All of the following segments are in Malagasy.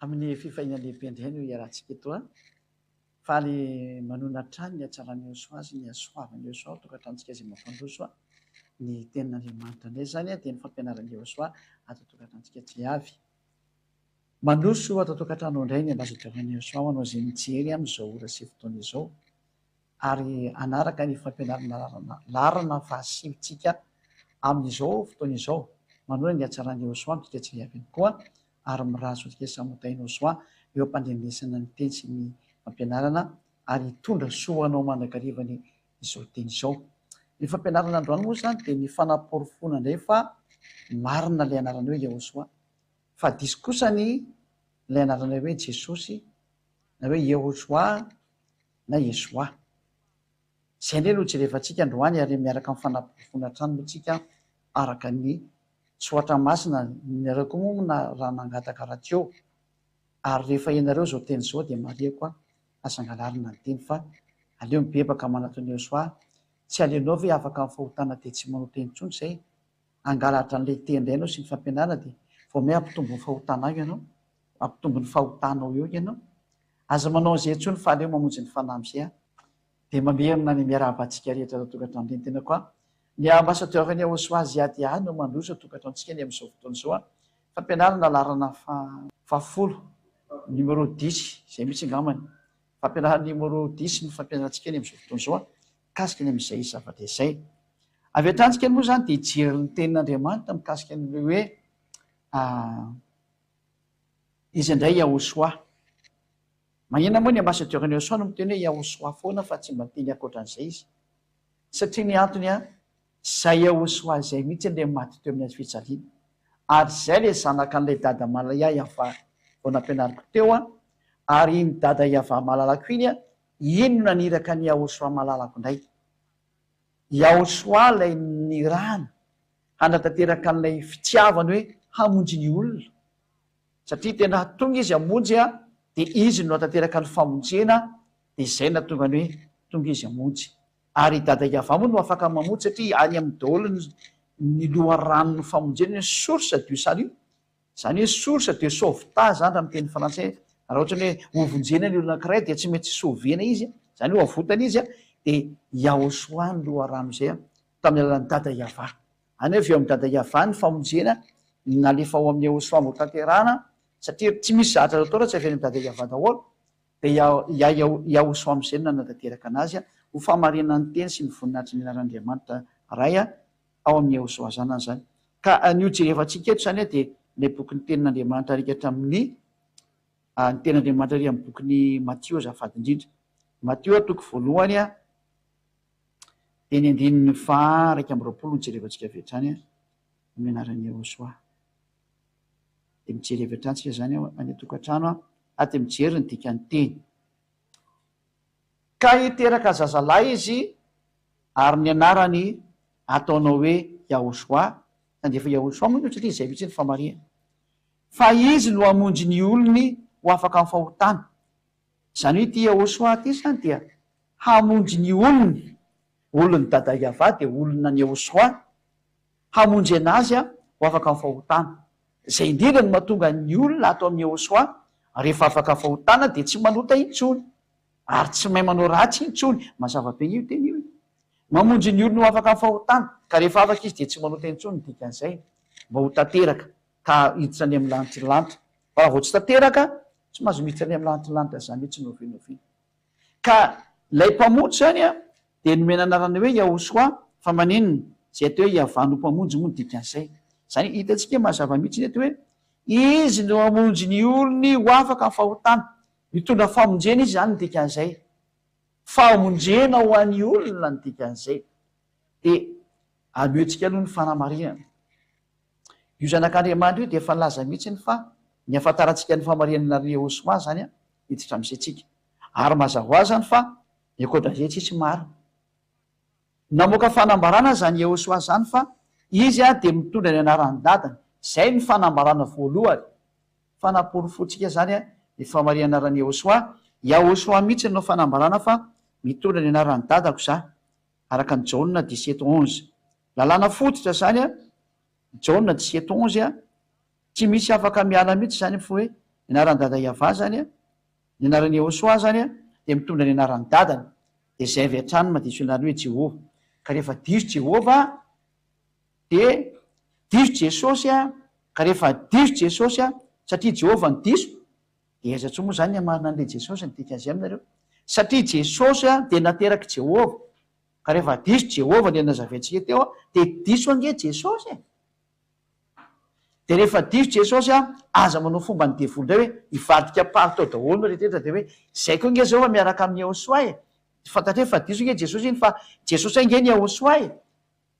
Amin'ny fifaliana lehibe indray no iarahantsika eto an. Faly manona hatrany ny hatsaran'i Yehosua sy ny hasoavan'i Yehosua ao tokantranontsika izay mampandroso ny tenin'Andriamanitra indray izany dia ny fampianaran'i Yehosua ato tokantranontsika tsy avy. Mandroso ato an-tokantrano indray ny ambasadaoran'i Yehosua ho anao izay mijery amin'izao ora sy fotoana izao ary hanaraka ny fampianarana laharana fahasivintsika amin'izao fotoana izao. Manohy ny hatsaran'i Yehosua amintsika tsy avy ihany koa ary mirary soa antsika samy ho tahinao soa eo am-pandrenesana ny teny sy ny fampianarana ary hitondra soa ho anao mandrakariva anie izao teny izao. Ny fampianarana androany moa izany dia ny fanaporofoana indray fa marina ilay anarana hoe Yehosua fa diso kosa ny ilay anarana hoe Jesosy na hoe Yehosua na Yeshua. Izay indray no jerevantsika androany ary miaraka amin'ny fanaporofoana hatrany moa tsika araka ny Soratra Masina, nareo koa moa na raha nangataka raha ary rehefa ianareo izao teny izao dia marihako a aza angalarina ny teny fa aleo mibebaka manatona Yehosua, tsy aleonao ve afaka amin'ny fahotana dia tsy manota intsony izay hangalatra an'ilay teny indray ianao sy ny fampianarana dia vao may hampitombo ny fahotanao ianao, hampitombo ny fahotanao eo ianao. Aza manao an'izay intsony fa aleo mamonjy ny fanahy amin'izay a. Dia mamerina ny miarahaba antsika rehetra ato an-tokantrano indray ny tenako a. Ny ambassadeur ny Aosoa Ziadia no mandroso an-tokantranontsika ny amin'izao fotoana izao a. Fampianarana laharana fahafolo, numéro dix, izay mihitsy angambany. Fampianarana numéro dix no fampianarantsika ny amin'izao fotoana izao a, mikasika ny amin'izay zavatra izay. Avy hatrany tsika moa izany dia hijery ny tenin'Andriamanitra mikasika an'ilay hoe iza indray Yahosoa. Maninona moa ny ambassadeur-n'i Yahosoa no miteny hoe Yahosoa foana fa tsy mba miteny ankoatran'izay izy? Satria ny antony an, izay Yahosoa izay mihitsy ilay maty teo amin'ny hazo fijaliana. Ary izay ilay zanaka an'ilay dada Malaya Yavah vao nampianariko teo an, ary iny dada Yavah malalako iny an, iny no naniraka an'i Yahosoa malalako indray. Yahosoa ilay nirahana hanatanteraka an'ilay fitiavany hoe hamonjy ny olona. Satria tena tonga izy hamonjy dia izy no nahatanteraka ny famonjena dia izay no nahatonga ny hoe tonga izy hamonjy. Ary i Dada Yavah moa no afaka mamonjy satria any aminy daholo ny loharanon'ny famonjena, ny source du salut. Izany hoe source de sauvetage izany raha miteny frantsay, raha ohatra ny hoe hovonjena ny olona anankiray dia tsy maintsy sauver-na izy, izany hoe avotana izy, dia Yahoshua ny loharano izay tamin'ny alalan'i Dada Yavah. Any hoe avy eo amin'i Dada Yavah ny famonjena nalefa ao amin'i Yahoshua mba hotanterahana, satria tsy misy zavatra azo atao raha tsy avy any amin'i Dada Yavah daholo, dia Yahoshua amin'izay no nanatanteraka anazy ho fahamarinan'ny teny sy ny voninahitry ny anaran'Andriamanitra Ray. Ao amin'i Yehosua Zanany izany. Ka ny ho jerevantsika eto izany dia ilay bokin'ny Tenin'Andriamanitra arika hatramin'ny ny Tenin'Andriamanitra ary amin'ny bokin'i Matio azafady indrindra. Matio toko voalohany dia ny andininy faha 21 no jerevantsika avy hatrany amin'ny anaran'i Yehosua. Dia mijery avy hatrany tsika izany any an-tokantrano ary dia mijery ny dikan'ny teny. Ka hiteraka zazalahy izy ary ny anarany ataonao hoe Yahoshuah, nandefa Yahoshuah moa ianao satria izay mihitsy ny famarihana, fa izy no hamonjy ny olony ho afaka amin'ny fahotana. Izany hoe ity Yahoshuah ity izany dia hamonjy ny olony, olon'i Dada Yavah dia olona an'i Yahoshuah, hamonjy anazy ho afaka amin'ny fahotana. Izay indrindra no mahatonga ny olona ato amin'i Yahoshuah rehefa afaka fahotana dia tsy manota intsony. Ary tsy mahay manao ratsy intsony. Mazava be io teny io e. Mamonjy ny olony ho afaka amin'ny fahotana. Ka rehefa afaka izy dia tsy manota intsony ny dikan'izay. Mba ho tanteraka ka hiditra any amin'ny lanitry ny lanitra. Fa raha vao tsy tanteraka, tsy mahazo miditra any amin'ny lanitry ny lanitra izany mihitsy na oviana na oviana. Ka ilay Mpamonjy izany dia nomena anarana hoe Yahoshuah, fa maninona? Izay atao hoe Yavah no Mpamonjy moa ny dikan'izay. Izany hitantsika mazava mihitsy eto hoe Izy no hamonjy ny olony ho afaka amin'ny fahotana. Mitondra famonjena izy izany ny dikan'izay. Famonjena ho an'ny olona ny dikan'izay. Dia alohantsika aloha ny fanamarinana. Io zanak'Andriamanitra io dia efa nilaza mihitsy fa ny ahafantarantsika ny fahamarinana ry Yehosua izany hiditra amin'izay tsika. Ary mazava ho azy izany fa ny ankoatran'izay tsisy marina. Namoaka fanambarana izany Yehosua izany fa izy dia mitondra ny anaran'ny dadany. Izay ny fanambarana voalohany. Fanaporofoantsika izany ny fahamarian'ny anaran'i Yehosua. Yahosua mihitsy no fanambarana fa mitondra ny anaran'ny dadako za, araka ny Jaona dix-sept onze. Lalàna fototra izany Jaona dix-sept onze, tsy misy afaka miala mihitsy izany fa hoe. Ny anaran'i Dada Yavah izany an, ny anaran'i Yehosua izany an, dia mitondra ny anaran'ny dadany. Dia izay avy hatrany no mahadiso ny anarany hoe Jehovah. Ka rehefa diso Jehovah, dia diso Jesosy an, ka rehefa diso Jesosy an, satria Jehovah no diso, dia aiza intsony moa izany ny hamarina an'ilay Jesosy, ny dikan'izay aminareo? Satria Jesosy an, dia naterak'i Jehovah. Ka rehefa diso Jehovah ilay nazavaintsika teo an, dia diso ange Jesosy e! Dia rehefa diso Jesosy an, aza manao fomban'ny devoly indray hoe hivadika palitao daholo ny rehetra dia hoe zay koa ange zao fa miaraka amin'i Yahoshuah e! Fantatrey fa diso ange Jesosy iny fa Jesosy ange ny Yahoshuah e!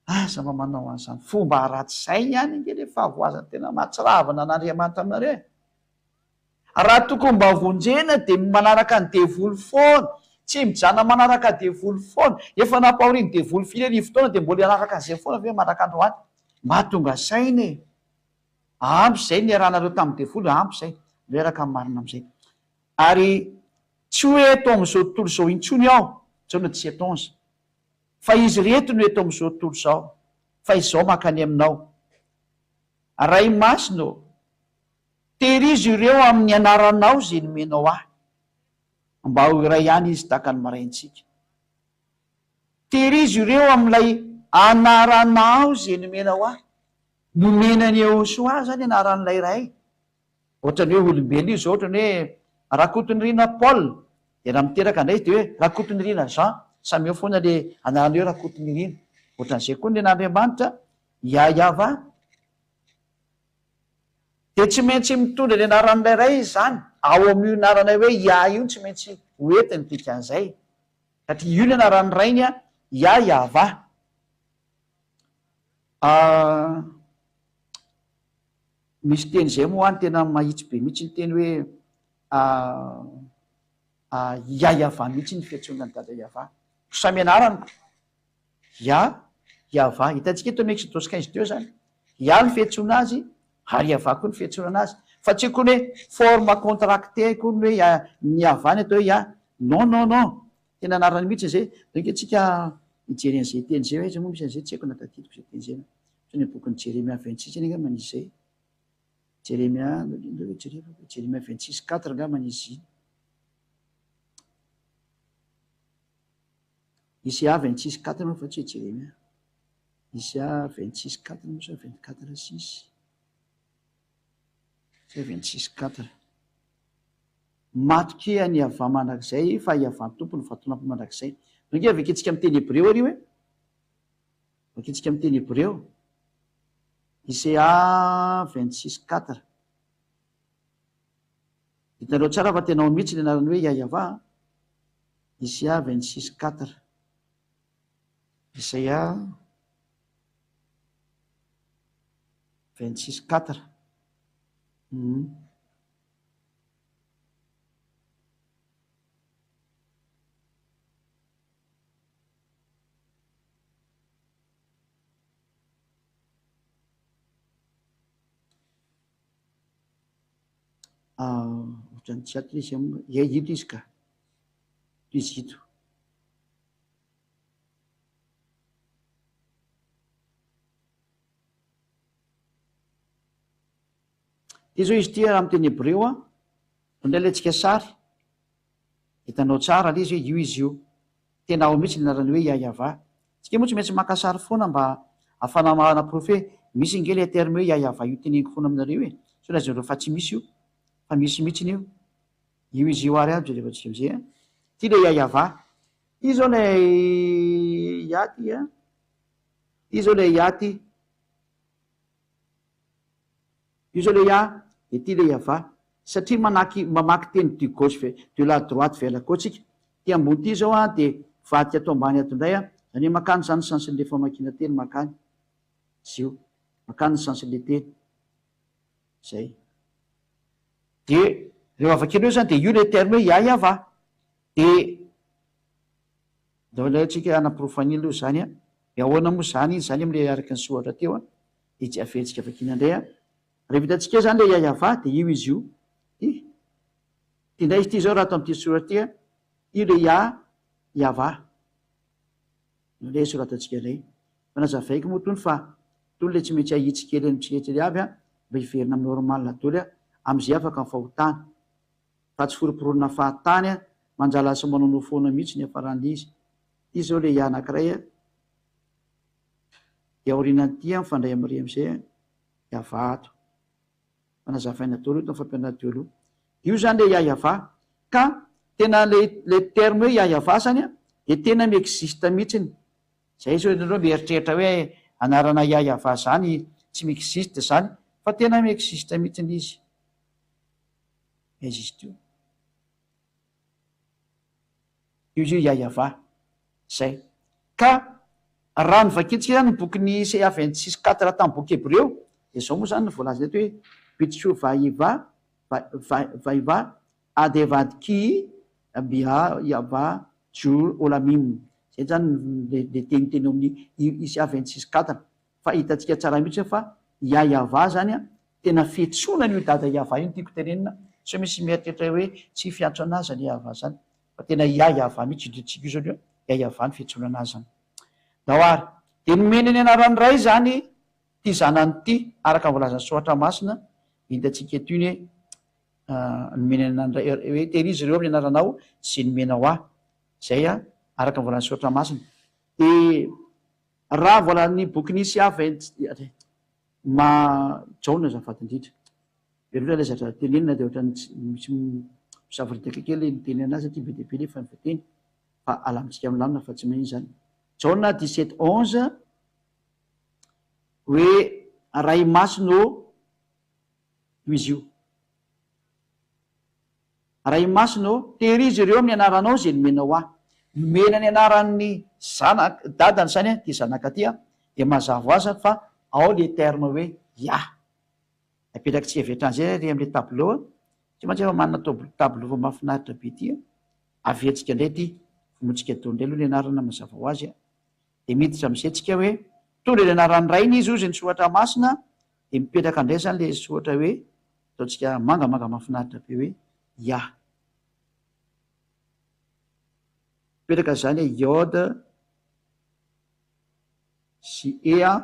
Aza mba manao an'izany fomba ratsy izay ihany ange ilay fahavoazana tena mahatsiravina an'Andriamanitra aminareo e! Raha tokony mba vonjena dia manaraka ny devoly foana, tsy mijanona manaraka devoly foana, efa nampahorian'ny devoly firy arivotaona dia mbola hanaraka an'izay foana ve mandraka androany? Mba tonga saina e! Ampy izay niarahanareo tamin'ny devoly, ampy izay, miaraka amin'ny marina amin'izay. Ary tsy ho eto amin'izao tontolo izao intsony aho, Jaona 17 11, fa izy ireto no eto amin'izao tontolo izao, fa izao mankany aminao. Ray Masina ô! Tehirizo ireo amin'ny anaranao izay nomenao ahy, mba ho iray ihany izy tahaka ny maraintsika. Tehirizo ireo amin'ilay anaranao izay nomenao ahy. Nomena an'i Yehosua izany anaran'ilay Ray. Ohatran'ny hoe olombelona io izao, ohatran'ny hoe Rakotonirina Paul, dia raha miteraka indray izy dia hoe Rakotonirina Jean, samy eo foana ilay anarana hoe Rakotonirina. Ohatran'izay koa ny an'Andriamanitra, Yahyahavah. Dia tsy maintsy mitondra ny anaran'ilay Ray izy izany, ao amin'io anarana hoe Yah io no tsy maintsy ho entiny ny dikan'izay, satria io ny anaran'ny Rainy, Yah Yahvah. Ah, misy teny izay moa any tena mahitsy be mihitsy ny teny hoe ah, ah, Yah Yahvah mihitsy ny fiantsoana an'i Dada Yahvah. Samy anarany ko. Yah, Yahvah. Hitantsika eto amin'ny Exodosy 15 teo izany. Yah ny fiantsoana azy ary Yahvah koa ny fiantsoana azy. Fa tsy akory hoe forme contractée akory ny hoe Yah, ny Yahvah ny atao hoe Yah. Non, non, non. Tena anarany mihitsy izay. Donc antsika hijery an'izay teny izay hoe aiza moa misy an'izay, tsy haiko na tadidiko izay teny izay na. Ohatran'ny hoe bokin'i Jeremia 26 anie angamba nisy izay. Jeremia, ndao hoe jerevako, Jeremia 26 quatre angamba nisy iny. Isa 26 quatre moa fa tsy hoe Jeremia. Isa 26 quatre moa sa 24 six? Sa 26 quatre. Matokia an'i Yavah mandrakizay fa Yavah Tompo no vatolampy mandrakizay. Donc vakintsika amin'ny teny hebreo ary io e. Vakintsika amin'ny teny hebreo. Isa 26 quatre. Hitanareo tsara fa tena ao mihitsy ny anarany hoe Yayavah a. Isaia 26 quatre. Isaia 26 quatre. Hum. Ohatran'ny tsy ato izy am, ie ito izy ka, ito izy ito. Ity zao izy ity raha amin'ny teny hebreo an, indray alaintsika sary, hitanao tsara ilay izy hoe io izy io. Tena ao mihitsy ny anarany hoe Yayavah. Tsika moa tsy maintsy maka sary foana mba ahafana manaporofo hoe misy ange ilay terme hoe Yayavah io teneniko foana aminareo e. Sao lazainareo fa tsy misy io. Fa misy mihitsiny io. Io izy io ary aho jerevantsika amizay a. Ity ilay Yayavah. Ity izao ilay Ya ty a. Ity izao ilay Ya ty. Io zao le Ya, dia ity le Yavah. Satria manaky mamaky teny du gauche vers de la droite vers la gauche tsika. Ity ambony ity zao an dia mivadika ato ambany ato indray an. Zany hoe makany zany ny sens-n'le famakiana teny makany. Izy io. Makany ny sens-n'le teny. Zay. Dia reo avakianao zany dia io le terme hoe Ya Yavah. Dia ndao indray tsika hanaporofo an'iny aloha zany an. Dia ahoana moa zany iny zany amin'le araka ny soratra teo an. Dia tsy averintsika vakiana indray an. Rehefa hitantsika eo izany ilay Yayavah dia io izy io. Ity. Ity indray izy ity izao raha ato amin'ity soratra ity an. Io ilay Ya Yavah. Io ilay soratantsika indray. Fa nazavaiko moa itony fa itony ilay tsy maintsy ahitsy kely amin'ny tsikelikely avy an, mba hiverina amin'ny normal daholo an. amin'izay afaka ny fahotana. Fa tsy foromporonina fahatany a, manjary lasa manaonao foana mihitsy ny hiafaran'ilay izy. Ity izao ilay anankiray a, dia aorianan'ity a, mifandray amin'iry amin'izay a, dia avaha ato. Fa nazavaina daholo io tamin'ny fampianarana teo aloha. Io izany ilay Yahyafa. Ka tena ilay ilay terme hoe Yahyafa izany a, dia tena mi-existe mihitsiny. Zay zao ianareo mieritreritra hoe anarana Yahyafa zany tsy mi-existe zany, fa tena mi-existe mihitsiny izy. Aiza izy teo? Io izy io Yahyafa. Zay. Ka raha novakintsika izany ny bokin'ny CA 26 4 tamin'ny boky Hebreo, dia izao moa izany no voalaza eto hoe Bitcho Vaiva Vaiva Adevadki Bia Yava Jur Olamim. Izay izany ilay teny teny ao amin'ny ICA 26 4. Fa hitantsika tsara mihitsy fa Yayava izany tena fiantsoana an'io dada Yava io no tiako tenenina, sao misy mieritreritra hoe tsy fiantso an'azy izany Yava izany. Fa tena Yayava mihitsy io tsika io izao aloha, Yayava ny fiantsoana an'azy izany. Ndao ary. Dia nomeny ny anaran'ny Ray izany ity zanany ity, araka ny voalazan'ny Soratra Masina, hitantsika eto iny hoe nomeny an'ny Ray, hoe tehirizo ireo amin'ny anaranao izay nomenao ahy. Izay araka ny voalazan'ny Soratra Masina. Dia raha voalazan'ny bokin'i Isaia 20, ma, Jaona azafady indrindra. Be loatra ilay zavatra tenenina dia ohatran'ny tsy misy misavoritaka kely ilay miteny anazy satria be dia be nefa ny voateny fa alamintsika milamina fa tsy maninona izany. Jaona 17 11 hoe Ray Masina ô io izy io. Ray Masina ô, tehirizo ireo amin'ny anaranao izay nomenao ahy. Nomena ny anaran'ny zanak, dadany izany ity zanaka ity dia mazava ho azy fa ao le terme hoe Yah. Apetrakitsika avy hatrany izay ary amin'ilay tableau a. Tsy maintsy efa manana tableau efa mahafinaritra be ity a. Averintsika indray ity, vonointsika daholo indray aloha ny anarana mazava ho azy a. Dia miditra amin'izay tsika hoe, mitondra ny anaran'ny rainy izy hozy ny soratra masina, dia mipetraka indray izany ilay soratra hoe, ataontsika mangamanga mahafinaritra be hoe Yah. Mipetraka izany hoe Yod sy E a.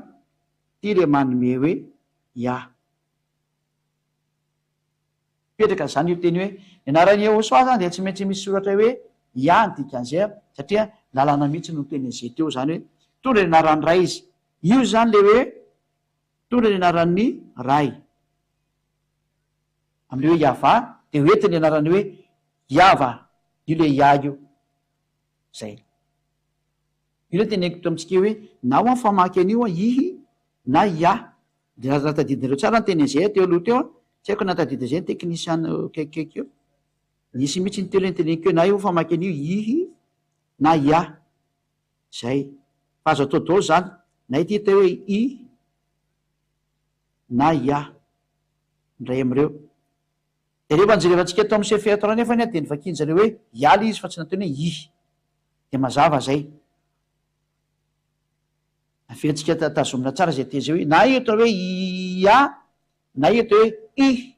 Ity ilay manome hoe Yah. Mipetraka izany io teny hoe ny anaran'i Yehosua izany dia tsy maintsy misy soratra hoe Yah ny dikan'izay satria lalana mihitsy no niteny an'izay teo izany hoe mitondra ny anaran'ny Ray izy. Io izany ilay hoe mitondra ny anaran'ny Ray. Amin'ilay hoe Yavah dia ho entiny ny anarany hoe Yava, io ilay Yah io. Izay. Io ilay teneniko teo amintsika hoe na ho famaky an'io ihy na Yah. Dia raha tadidinareo tsara ny teny an'izay teo aloha teo, tsy haiko na tadidy an'izay ny teknisiana eo akaikikaiky eo. Nisy mihitsy ny teo ilay niteneniko hoe na io famaky an'io ihy na Yah. Izay. Fa azo atao daholo izany. Na ity atao hoe i na Yah. Ny iray amin'ireo. Dia rehefa nojerevantsika tao amin'ny Sefer Torah anefa dia novakian-jareo hoe Yah ilay izy fa tsy nataony hoe ihy. Dia mazava izay. Averintsika tazomina tsara izay teny izay hoe na eto hoe Yah na eto hoe i.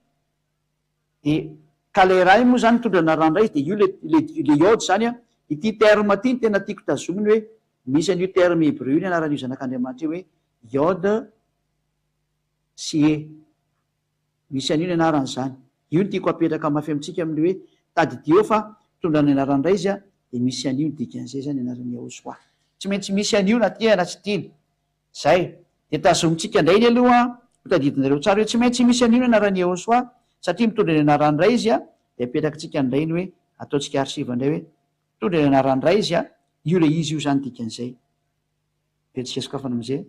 Dia ka ilay ray moa izany mitondra ny anaran'ny ray izy dia io ilay ilay ilay Yod izany an. Ity terme ity no tena tiako tazomina hoe misy an'io terme hebreu io ny anaran'io zanak'Andriamanitra io hoe Yod sy E. Misy an'io ny anarany izany. Io no tiako apetraka mafy amintsika amin'ny hoe tadidio fa mitondra ny anaran'ny Ray izy dia misy an'io ny dikan'izay izany anaran'i Yahoshuah. Tsy maintsy misy an'io na tia na tsy tiana. Izay. Dia tazomintsika indray iny aloha ho tadidinareo tsara hoe tsy maintsy misy an'io ny anaran'i Yahoshuah satria mitondra ny anaran'ny Ray izy dia apetrakitsika indray ny hoe ataontsika archive indray hoe mitondra ny anaran'ny Ray izy, io ilay izy io izany dikan'izay. Dia tsika sokafana amin'izay.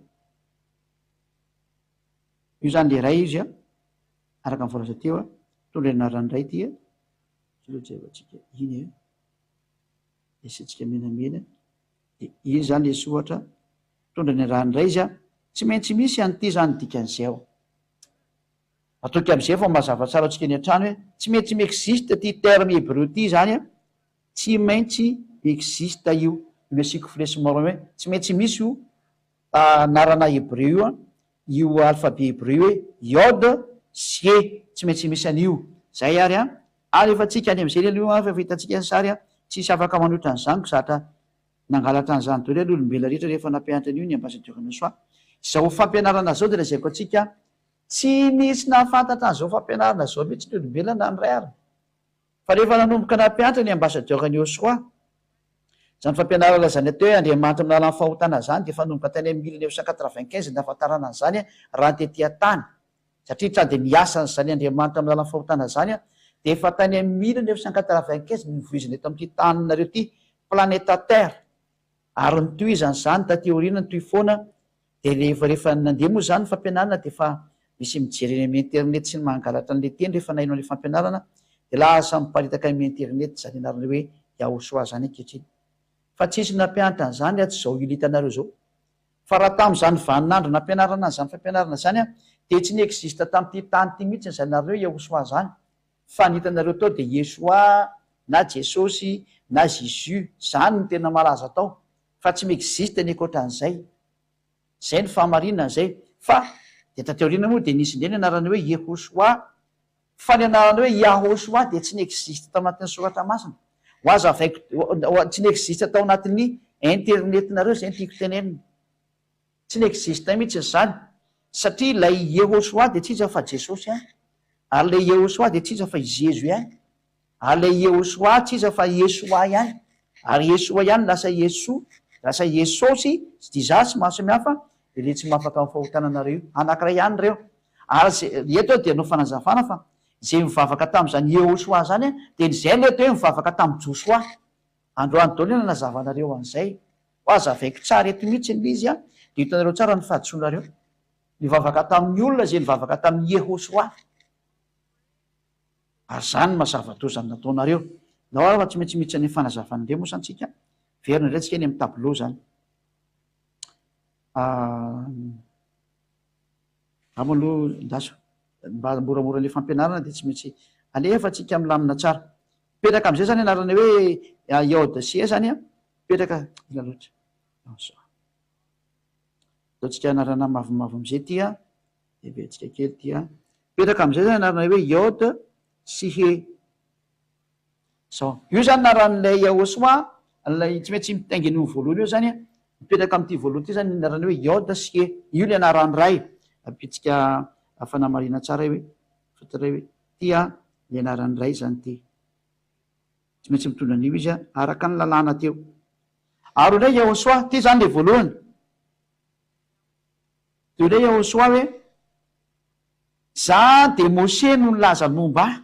Io zany le ray izy a, araka ny voalaza teo a, mitondra ny anaran'ny ray ity a, tsy aloha jerevantsika iny e, asiantsika menamena, de iny zany le soratra, mitondra ny anaran'ny ray izy a, tsy maintsy misy an'ity zany dikan'izay ao. Ataoko am'izay vao mazava tsara antsika eny an-trano hoe tsy maintsy mi-existe ity terme hebreu ity zany a, tsy maintsy mi-existe io, io nasiako flèche marron hoe tsy maintsy misy io anarana hebreo io an, io alphabet hebreo io hoe Yod sy He, tsy maintsy misy an'io. Zay ary an. Ary efa tsika any am'zay aloha an, fa efa hitantsika ny sary an, tsisy afaka manohitra an'izany ko zatra nangalatra an'izany daholo aloha olombelona rehetra rehefa nampianatra an'io ny ambassadeur Nosoa. Izao fampianarana zao dia lazaiko antsika. Tsy nisy nahafantatra an'izao fampianarana izao mihitsy ny olombelona na ny ray ary. Fa rehefa nanomboka nampianatra ny ambasadiôran'i Yehosua, izany fampianarana izany atao hoe Andriamanitra manala ny fahotana izany dia efa nanomboka tany amin'ny 1995 ny nahafantarana an'izany raha ny tety an-tany. Satria hatrany dia niasa an'izany Andriamanitra manala ny fahotana izany dia efa tany amin'ny 1995 no nivoizina eto amin'ity taninareo ity, planeta Terre. Ary nitohizana izany taty aoriana, nitohy foana, dia rehefa rehefa nandeha moa izany ny fampianarana dia efa misy mijery eny amin'ny internet sy ny mangalatra an'ilay teny rehefa naheno an'ilay fampianarana dia lasa miparitaka amin'ny internet izany anarana hoe Yahoshua izany ankehitriny. Fa tsisy nampianatra an'izany atsy izao ilo hitanareo izao. Fa raha tamin'izany vaninandro nampianarana an'izany fampianarana izany dia tsy ni-existe tamin'ity tany ity mihitsy izany anarana hoe Yahoshua izany. Fa ny hitanareo tao dia Yeshua na Jesosy na Jesus, zany no tena malaza tao, fa tsy mi-existe ny ankoatran'izay. Zay ny fahamarinana zay. Fa dia taty aoriana moa dia nisy indray ny anarana hoe Yehosua, fa ny anarana hoe Yahosua dia tsy ni-existe tao anatin'ny soratra masina. Ho azavaiko, tsy ni-existe tao anatin'ny internet-nareo zay no tiako tenenina. Tsy ni-existe mihitsy izany satria ilay Yehosua dia tsy iza fa Jesosy ihany, ary ilay Yehosua dia tsy iza fa i Zezo ihany, ary ilay Yehosua tsy iza fa Yeshoa ihany, ary Yeshoa ihany lasa Yesu, lasa Yesosy, Jesus, maro samihafa, dia ilay tsy mahafaka amin'ny fahotana anareo io. Anankiray ihany ireo. Ary izay, eto aho dia hanao fanazavana fa izay mivavaka tamin'izany Yehosua izany dia izay ilay atao hoe mivavaka tamin'i Josoa. Androany daholo no nanazavanareo an'izay. Ho azavaiko tsara eto mihitsy ilay izy an, dia hitanareo tsara ny fahadisoanareo. Nivavaka tamin'ny olona izay nivavaka tamin'i Yehosua. Ary izany no maha zava-doza ny nataonareo. Ndao ary fa tsy maintsy miditra any amin'ny fanazavana indray moa izany tsika. Miverina indray tsika eny amin'ny tableau izany. Angamba aloha andraso. Mba moramora ilay fampianarana dia tsy maintsy alefa tsika milamina tsara. Mipetraka amin'izay izany anarana hoe Yod sy He izany an. Mipetraka, ela loatra. Ataontsika anarana mavomavo amin'izay ity an. Heverintsika kely ity an. Mipetraka amin'izay izany anarana hoe Yod sy He. Zao. Io izany anaran'ilay Yahoshuah, ilay tsy maintsy mitaingina io voalohany io izany an. Mipetraka amin'ity voalohany ity izany ny anarana hoe Yod sy He. Io ilay anaran'ny Ray. Ampitsika fanamarihana tsara io hoe, fantatra hoe ity an, ilay anaran'ny Ray izany ity. Tsy maintsy mitondra an'io izy araka ny lalàna teo. Ary hoy indray Yahoshuah, ity izany ilay voalohany. Dia hoy indray Yahoshuah hoe, Za dia Mose no nilaza ny momba ahy.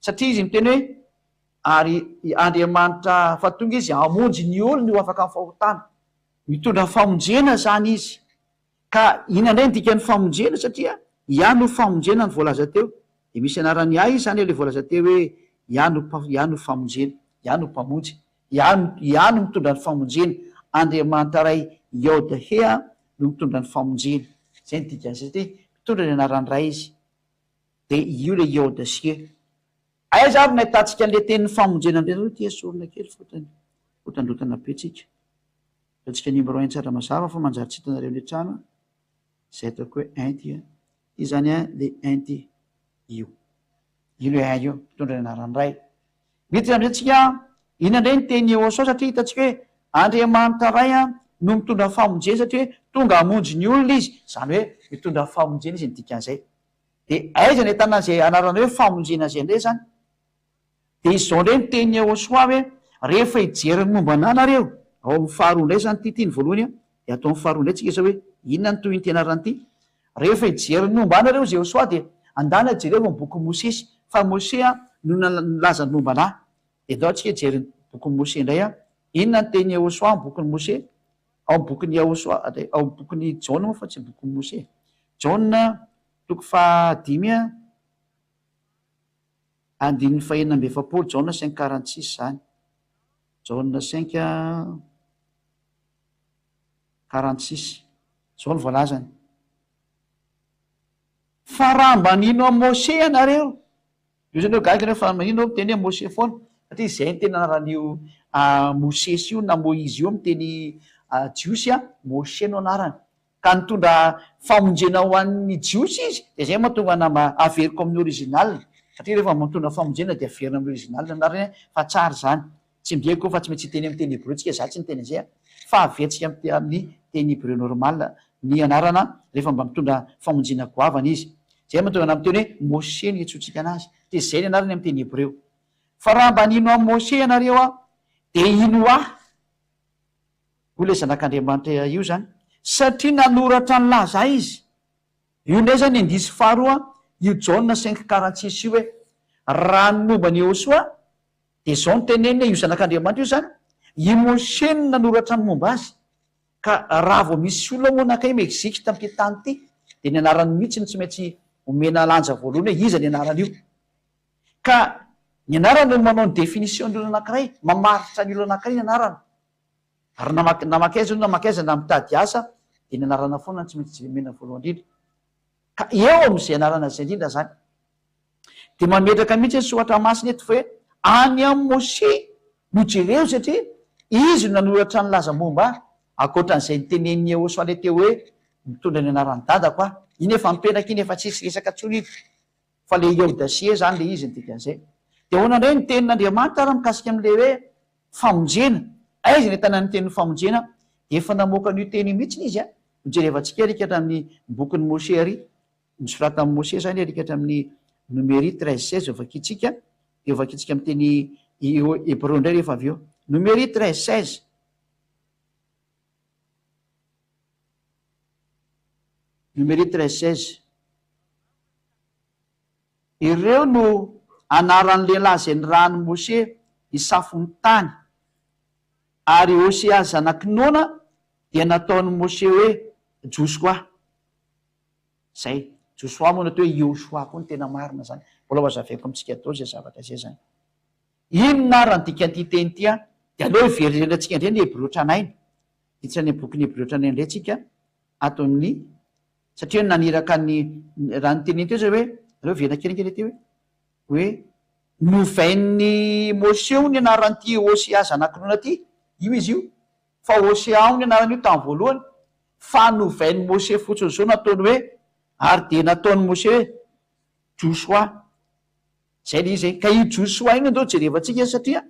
Satria izy miteny hoe, ary Andriamanitra fa tonga izy hamonjy ny olony ho afaka amin'ny fahotana. Mitondra famonjena izany izy. Ka inona indray ny dikan'ny famonjena satria Yah no famonjena no voalaza teo dia misy anaran'i Yah izy izany ilay voalaza teo hoe Yah no Yah no famonjena, Yah no mpamonjy, Yah no Yah no mitondra ny famonjena, Andriamanitra Ray Yod He no mitondra ny famonjena. Izay ny dikan'izay satria mitondra ny anaran'ny Ray izy. Dia io ilay Yod sy He. Aiza ary no ahitantsika an'ilay tenin'ny famonjena indray aloha ity esorina kely fotony fotandrotana be tsika. Ataontsika numéro un tsara mazava fa manjary tsy hitanareo any an-trano izay ataoko hoe un ty an. Ity izany an le un ty. Io. Io le un io, mitondra ny anaran'ny Ray. Miditra amin'izay tsika, inona indray ny tenin'i Yehosua satria hitantsika hoe Andriamanitra Ray an no mitondra famonjena satria hoe tonga hamonjy ny olona izy, izany hoe mitondra famonjena izy ny dikan'izay. Dia aiza no ahitana an'izay anarana hoe famonjena izay indray izany? Dia izao indray ny tenin'i Yehosua hoe, Rehefa hijery ny momba anà nareo, ao amin'ny faharoa indray izany ity, ity ny voalohany an, dia atao amin'ny faharoa indray tsika izao hoe, inona ny tohin'ity anarana ity? Rehefa hijery ny momba ahy nareo hozy Yehosua dia andana jerevo ny bokin'i Mosesy, fa Mose an no nilaza ny momba anà. Dia ndao tsika hijery ny bokin'i Mose indray an, inona ny tenin'i Yehosua amin'ny bokin'i Mose? Ao amin'ny bokin'i Yehosua, ao amin'ny bokin'i Jaona moa fa tsy bokin'i Mose. Jaona toko fahadimy an. Andininy fahenina amby efapolo, Jaona cinq quarante six izany. Jaona cinq quarante six. Izao no voalazany. Fa raha mba nino an'i Mose ianareo, io zany hoe gaga ianareo fa maninona aho miteny hoe Mose foana, satria izay no tena anaran'io Mosesy io na Moizy io amin'ny teny jiosy, Moshe no anarany. Ka nitondra famonjena ho an'ny Jiosy izy, dia izay mahatonga ana mba averiko amin'ny original, satria rehefa mitondra famonjena dia averina amin'ny original ny anarany fa tsara izany. Tsy midika fa tsy maintsy hiteny amin'ny teny hebreo tsika, za tsy niteny an'izay an, fa averintsika amin'ny teny hebreo normal ny anarana rehefa mba mitondra famonjena goavana izy. Izay mahatonga anà miteny hoe Moshe no iantsoantsika anazy, satria izay ny anarany amin'ny teny hebreo. Fa raha mba nino an'i Moshe ianareo an, dia hino ahy, hoy ilay Zanak'Andriamanitra io izany, satria nanoratra nilaza ahy izy. Io indray izany indisy faharoa, io Jaona cinq 46 io hoe, raha ny momba an'i Yehosua, dia izao no teneniny hoe, io Zanak'Andriamanitra io izany, i Moshe no nanoratra ny momba azy. Ka raha vao misy olona moa nankay Mexique tamin'ity tany ity dia ny anarany mihitsy no tsy maintsy omena lanja voalohany hoe iza ny anaran'io. Ka ny anarana no manao ny définition ny olona anankiray, mamaritra ny olona anankiray ny anarana. Ary na na mankaiza io na mankaiza na mitady asa dia ny anarana foana no tsy maintsy omena voalohany indrindra. Ka eo amin'izay anarana izay indrindra izany. Dia mametraka mihitsy ny soratra masina eto fa hoe any amin'i Moshe no jereo satria izy no nanoratra ny laza momba ahy, ankoatra an'izay nitenenin'i Yehosua ilay teo hoe mitondra ny anaran'i dadako aho. Iny efa mipetraka iny efa tsisy resaka intsony iny fa ilay Yaodasie izany ilay izy ny dikan'izay. Dia ahoana indray ny tenin'Andriamanitra ary mikasika amin'ilay hoe famonjena? Aiza ny ahitana ny tenin'ny famonjena? Dia efa namoaka an'io teny io mihitsy izy an! Hojerevantsika ary hatramin'ny bokin'i Moshe ary. Nosoratan'i Moshe izany ary hatramin'ny Nomery 13 16 hovakintsika, dia hovakintsika amin'ny teny hebreo indray rehefa avy eo. Nomery 13 16. Nomery 13 16. Ireo no anaran'ny lehilahy izay nirahan'i Moshe hisafo ny tany. Ary Hosea zanak'i Nona dia nataon'i Moshe hoe Josoa. Zay. Josoa moa no atao hoe Yehoshua koa no tena marina zany. Mbola ho azavaiko amintsika daholo zay zavatra zay zany. Inona ary ny dikan'ity teny ity an? Dia aleo hiverenantsika indray ny Hebreo tranainy. Hiditra any amin'ny bokin'ny Hebreo tranainy indray tsika ato amin'ny, satria naniraka ny, raha ny teneny teo zay hoe, aleo hiverina kely ange ilay teo e, hoe novain'i Moshe ny anaran'ity Hosea zanak'i Nona ity, io izy io, Fa Hosea ny anaran'io tamin'ny voalohany, fa novain'i Mose fotsiny izao nataony hoe, ary dia nataon'i Mose hoe Josoa. Izay ilay izy e. Ka io Josoa io no andao jerevantsika satria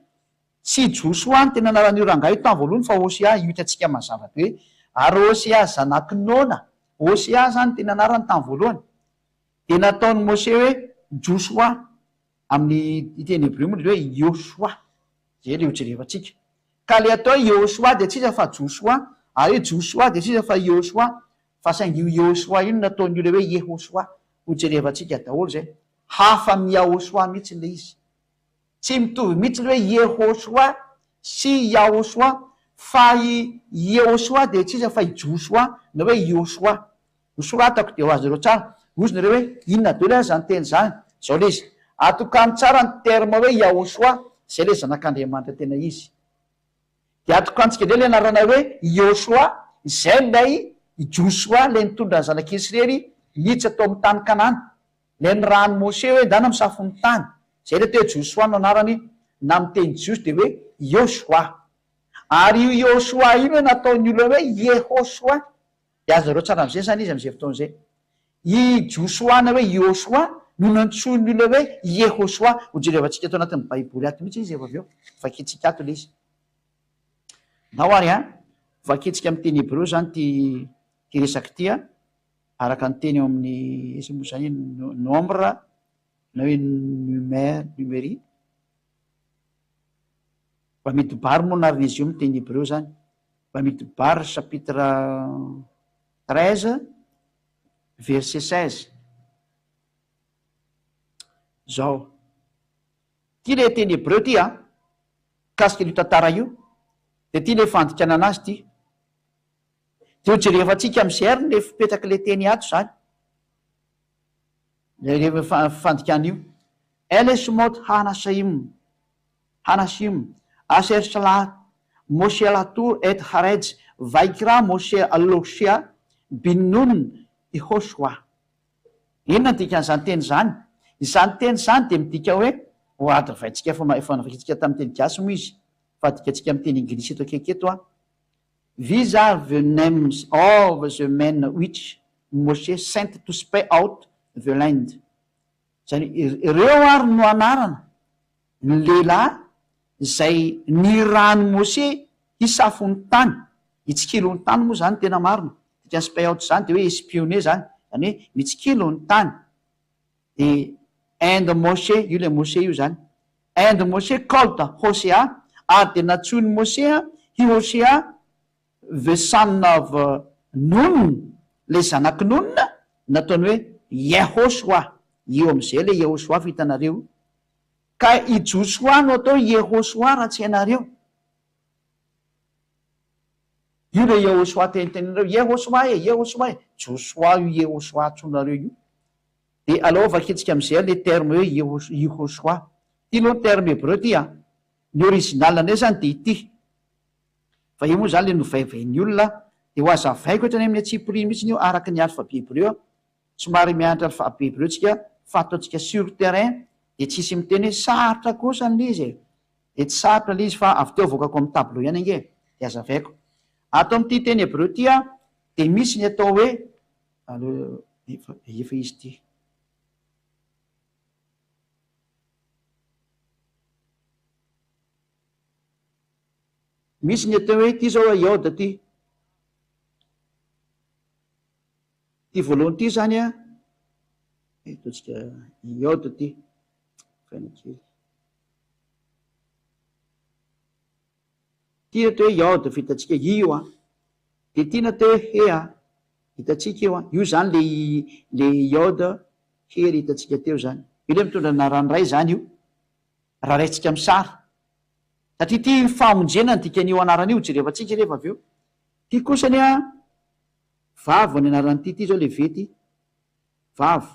tsy Josoa no tena anaran'io rangahy io tamin'ny voalohany fa Hosea, io hitantsika mazava be. Ary Hosea zanak'i Nona, Hosea izany no tena anarany tamin'ny voalohany, dia nataon'i Mose hoe Josoa. Amin'ny teny hebreo moa dia hoe Yoshoa. Izay ilay hojerevantsika. Ka ilay atao hoe Yehoshoa dia tsy iza fa Josoa, ary hoe Josoa dia tsy iza fa Yehoshoa, fa saingy io Yehoshoa io no nataon'ny olona hoe Yehoshoa. Hojerevantsika daholo izay. Hafa amin'i Yahoshoa mihitsy ilay izy. Tsy mitovy mihitsy ilay hoe Yehoshoa sy Yahoshoa, fa i Yehoshoa dia tsy iza fa i Josoa na hoe Yoshoa. Nosoratako dia ho azonareo tsara. Hozy nareo hoe inona daholo ary izany teny izany? Izao ilay izy, atokano tsara ny terme hoe Yahoshuah, izay ilay zanak'Andriamanitra tena izy. Dia atokantsika indray ilay anarana hoe Yoshuah, izay ilay i Josoa, ilay nitondra ny zanak'Israely niditra tao amin'ny tany Kanana. Ilay nirahan'i Moshe hoe ndana misafo ny tany. Izay ilay atao hoe Josoa no anarany, na amin'ny teny jiosy dia hoe Yoshuah. Ary io Yoshuah io no nataon'ny olona hoe Yehoshuah. Dia azonareo tsara amin'izay izany izy amin'izay fotoana izay. I Josoa na hoe Iosoa no nantsoin'ny olona hoe Iehosoa. Hojerevantsika ato anatin'ny Baiboly ato mihitsy izy rehefa avy eo. Vakintsika ato ilay izy. Ndao ary an, vakintsika amin'ny teny hebreo izany ity ity resaka ity an, araka ny teny ao amin'ny, iza moa izany, Nombre na hoe Numer, Numery. Bamidbar moa anaran'izy io amin'ny teny hebreo izany. Bamidbar chapitre 13 verset 16. Izao. Ity ilay teny hebreo ity an, mikasika an'io tantara io. Dia ity ilay fandikana anazy ity. Dia ho jerevantsika amin'izay ary ilay fipetrak'ilay teny ato izany. Ilay fandikana io. Ele shmot ha-anashaim, hanashim, asher shalach Moshe latur et haretz vaikra Moshe al Hoshea bin Nun Yehoshua. Inona no dikan'izany teny izany? Izany teny izany dia midika hoe, ho hadavaintsika efa efa novakintsika tamin'ny teny gasy moa izy, fa adikatsika amin'ny teny anglisy eto akaiky eto an. These are the names of the men which Moshe sent to spy out the land. Izany hoe, ireo ary no anarana ny lehilahy izay nirahan'i Moshe hisafo ny tany, hitsikilo ny tany moa izany tena marina, dikan'ny spy out izany dia hoe espionner izany, izany hoe mitsikilo ny tany. Dia and Moshe, io ilay Moshe io izany. And Moshe called Hosea, ary dia nantsoin'i Mosea i Hosea the son of Nun, ilay zanak'i Nun, nataony hoe Yehosua. Io amin'izay ilay Yehosua fa hitanareo. Ka i Josoa no atao Yehosua raha tsy hainareo. Io ilay Yehosua teniteninareo, Yehosua e, Yehosua e. Josoa io Yehosua antsoinareo io. Dia aleo vakintsika amin'izay ilay terme hoe Yehosua. Ity aloha ny terme hebreu ity an. Ny original indray izany dia ity. Fa io moa izany ilay novaivain'ny olona, dia ho hazavaiko hatrany amin'ny antsipiriany mihitsy io araka ny alphabet hebreu. Somary mianatra alphabet hebreu tsika fa ataontsika sur terrain dia tsisy miteny hoe sarotra kosa ny izy e. Dia tsy sarotra ilay izy fa avy teo avoakako amin'ny tableau ihany ange e, dia hazavaiko. Ato amin'ity teny hebreu ity an, dia misy ny atao hoe, aleo efa efa izy ity. Misy ny atao hoe, ity izao iode ity. Ity voalohany ity izany an, ataontsika iode ity. Faina kely. Ity atao hoe iode vitantsika i io an. Dia ity natao hoe he an. Hitantsika io an. Io izany le le iode hery hitantsika teo izany. Io ilay mitondra ny anaran'ny ray izany io. Raha raintsika amin'ny sary. Satria ity famonjena ny dikan'io anarana io, jerevantsika rehefa avy eo. Ity kosa anie an, vavo ny anaran'ity, ity izao le V ity. Vavo.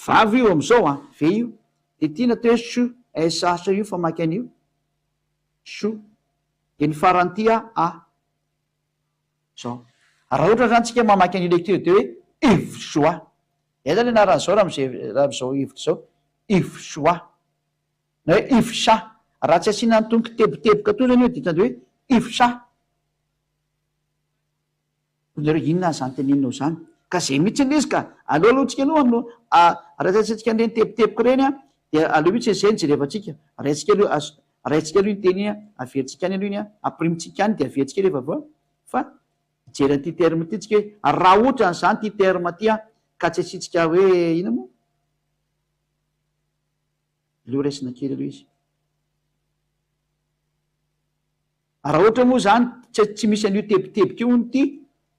Vavo io amin'izao an, V io. Dia ity natao hoe shu, SH io famaky an'io. Shu. Dia ny faran'ity a, A. Izao. Raha ohatra izany tsika mamaky an'io lecture dia hoe Yves-Joie. Aiza ny anaran'izao raha amin'izay raha amin'izao hevitra izao? Yves-Joie. Na hoe Yves-Chat. Raha tsy asiana an'itony kiteboteboka itony izany io dia hoe Yves-Chat. Hoy nareo inona ary izany teneninao izany? Ka izay mihitsy ilay izy ka! Aleo aloha tsika aloha no raha tsy asiantsika an'ireny teboteboka ireny an, dia aleo mihitsy izay no jerevantsika. Raintsika aloha raintsika aloha iny teny iny an, averintsika any aloha iny an, ampirimintsika any dia averintsika rehefa avy eo fa hijery an'ity terme ity tsika hoe raha ohatra an'izany ity terme ity an, ka tsy asiantsika hoe inona moa? Aleo raisina kely aloha izy. Raha ohatra moa izany tsy tsy misy an'io teboteboka io hono ity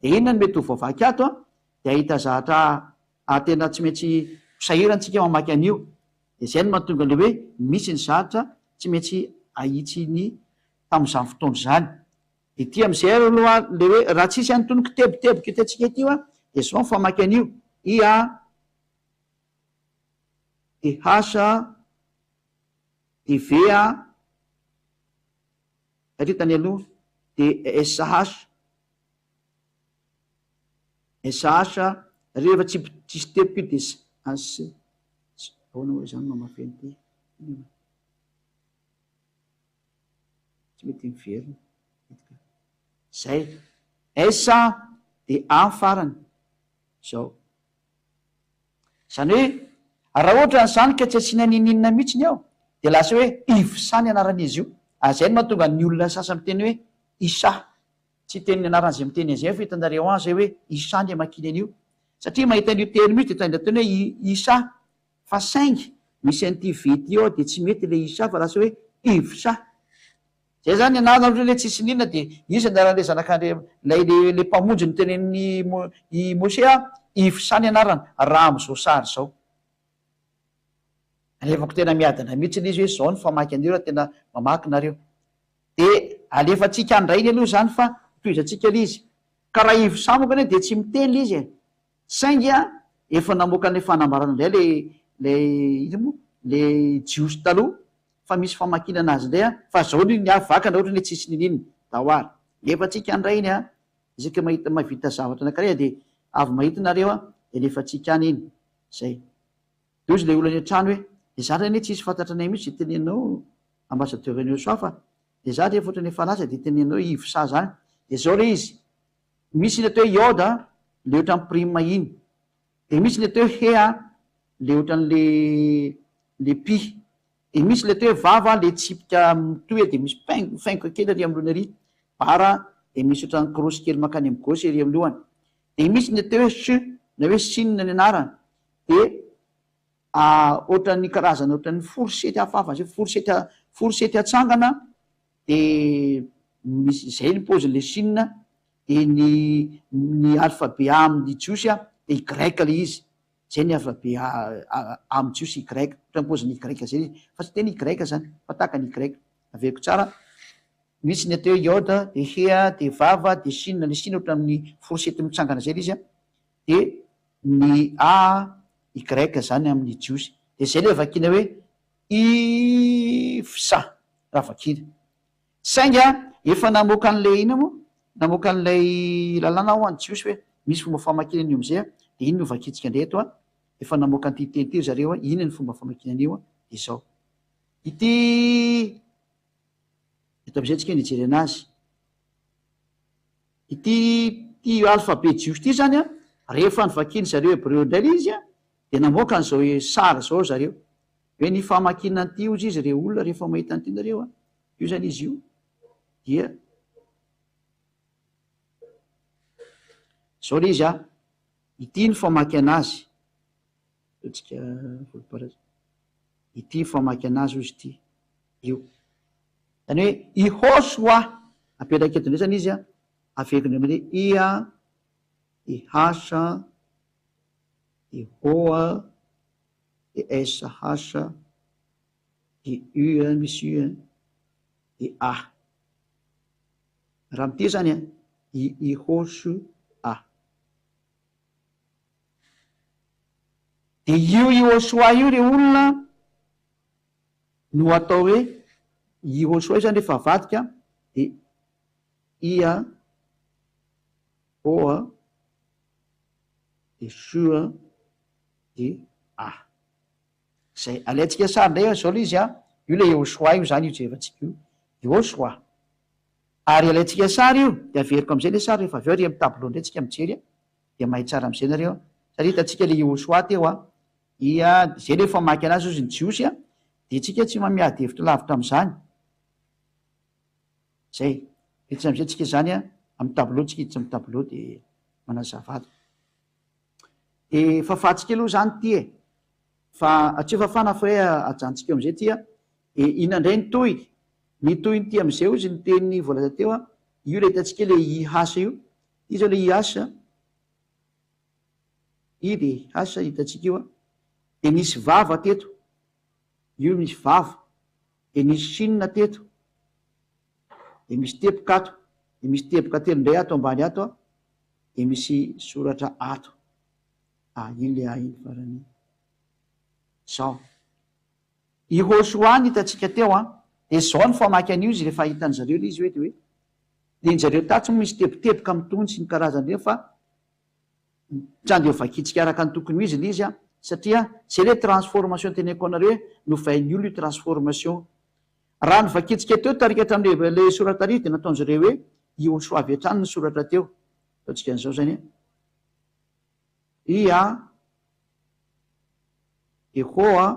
dia inona no mety ho voavaky ato an? Dia hahita zahatra tena tsy maintsy ho sahirana tsika mamaky an'io. Dia izay no mahatonga ilay hoe misy ny zahatra tsy maintsy ahitsy ny tamin'izany fotoana izany. Dia ity amin'izay ary aloha ilay hoe raha tsisy an'itony kiteboteboka hitantsika ity hoa dia izao ny famaky an'io, I A D H D V A Satria tany aloha dia SH, SH, rehefa tsy tsisy teboka io dia S, S, ahoana moa izany mamafy an'ity? Tsy mety miverina. Zay. S dia A farany. Zao. Izany hoe raha ohatra an'izany ka tsy asiana n'inon'inona mihitsy ny ao dia lasa hoe Ivsa ny anaran'izy io. Ary izay no mahatonga ny olona sasany miteny hoe Isha. Tsy hiteny ny anaran'izay miteny an'izay aho fa hitanareo any izay hoe Isha ny amakiany an'io. Satria mahita an'io teny io dia tonga dia ataony hoe Isha. Fa saingy misy an'ity V ity ao dia tsy mety ilay Isha fa lasa hoe Ivsa. Zay zany ny anarana ohatra hoe tsisy n'inona dia iza ny anaran'ilay zanak'Andriam ilay le le mpamonjy notenenin'i Mo i Moshe a, Ifsa ny anarany raha amin'izao sary izao. Alefako tena miadana mihitsy ilay izy hoe izao ny famaky an'io raha tena mamaky nareo. Dia alefantsika any indray iny aloha izany fa tohizantsika ilay izy. Ka raha Ifsa manko anie dia tsy miteny ilay izy e. Saingy efa namoaka an'ilay fanambarana indray ilay ilay inona moa? Ilay Jiosy taloha fa misy famakiana anazy indray an, fa zao anie ny ahy vakana ohatrany hoe tsisy niniana, dahalo. Alefantsika indray iny an, isaky mahita mahavita zavatra anankiray dia avy mahita nareo an, dia alefantsika any iny. Zay. Dia hozy ilay olona any an-trano hoe, dia zany anie tsisy fantatranay mihitsy izay teneninao ambassadeur an'i Yosoa fa dia za rehefa ohatrany efa lasa dia teneninao hoe Yves sa zany. Dia zao ilay izy, Misy ny atao hoe iode a, le ohatran'ny prime iny. Dia misy ny atao hoe he a, le ohatran'le le pi. Dia misy le atao hoe vava, le tsipika mitohy a, dia misy paingo faingoka kely ary amin'ny lohany ary, bara, dia misy ohatran'ny cross kely mankany amin'ny gauche ery amin'ny lohany. Dia misy ny atao hoe ch. na hoe Shin ny anarany, dia ohatran'ny karazana ohatran'ny fourchette hafahafa zay, fourchette fourchette atsangana dia misy izay ny paozin'ilay Shin, dia ny ny alphabet amin'ny jiosy a dia Y ilay izy, izay ny alphabet amin'ny jiosy Y, ohatran'ny paozin'ny Y zay ilay izy, fa tsy tena Y zany fa tahaka ny Y, averiko tsara, misy ny atao hoe Yod, dia He, dia Vav, dia Shin, ilay Shin ohatran'ny fourchette mitsangana zay ilay izy a, dia ny A, Y zany amin'ny jiosy, dia izay ilay vakiana hoe Ifsa raha vakiana. Saingy efa namoaka an'ilay inona moa? Namoaka an'ilay lalàna ho an'ny Jiosy hoe misy fomba famakiana an'io amin'izay an, dia iny no vakintsika indray eto an, efa namoaka an'ity teny ity ry zareo an, inona ny fomba famakiana an'io an, dia izao. Ity, eto amin'izay tsika no hijery an'azy. Ity, ity alfabe jiosy ity izany an, rehefa novakian'ny zareo hebreo indray ilay izy an, dia namoaka an'izao sary izao ry zareo. Hoe ny famakiana an'ity hozy izy re olona rehefa mahita an'ity nareo an, io zany izy io dia zao le izy an, ity ny famaky anazy, ataontsika volomparasy, ity ny famaky anazy hozy ity, io. Zany hoe i Hosoa, apetraka eto indray zany izy an, averiko indray mandeha i a, i H a, i O a, de SH, de U a, misy U a, de A. Raha miteny zany a, i I H A. De io Iehosoa io re olona no atao hoe Iehosoa io zany rehefa avadika de I a, O a, de Shu a, de A. Zay. Alaintsika sary indray izao ilay izy an, io ilay Yehoshua io izany io jerevantsika io, Yehoshua. Ary alaintsika sary io, dia averiko amin'izay ilay sary rehefa avy eo ary amin'ny tableau indray tsika mijery an, dia mahay tsara amin'izay nareo an. Satria hitantsika ilay Yehoshua teo an, dia izay ilay famaky anazy hozy ny Jiosy an, dia tsika tsy miady hevitra lavitra amin'izany. Zay. Hiditra amin'izay tsika izany an, amin'ny tableau tsika hiditra amin'ny tableau dia manazava ato. Dia fafantsika aloha izany ity e! Fa tsy fafana fa hoe ajanontsika eo amin'izay ity an! Dia inona indray ny tohiny? Ny tohin'ity amin'izay hozy ny teny voalaza teo an, io ilay hitantsika ilay IH io, ity izao ilay IH, I dia H hitantsika io an, dia nisy vava teto, io misy vava, dia nisy shin teto, dia misy teboka ato, dia misy teboka telo indray ato ambany ato an, dia misy soratra ato. Ah, iny le ah iny farany iny. Zao. I Hoshoa no hitantsika teo an, dia zao ny famaky an'io izy rehefa hitan-dry zareo ilay izy hoe dia hoe, dia ny zareo tatsy moa misy teboteboka mitony sy ny karazany ireny fa tsy andeha ho vakintsika araka ny tokony ho izy ilay izy an, satria zay ilay transformation teneniko anareo hoe novain'ny olona io transformation. Raha ny vakintsika teo tarika hatramin'ilay ilay soratra tary dia nataon-dry zareo hoe i Hoshoa avy hatrany ny soratra teo. Ataontsika an'izao izany an. I a, de ho a,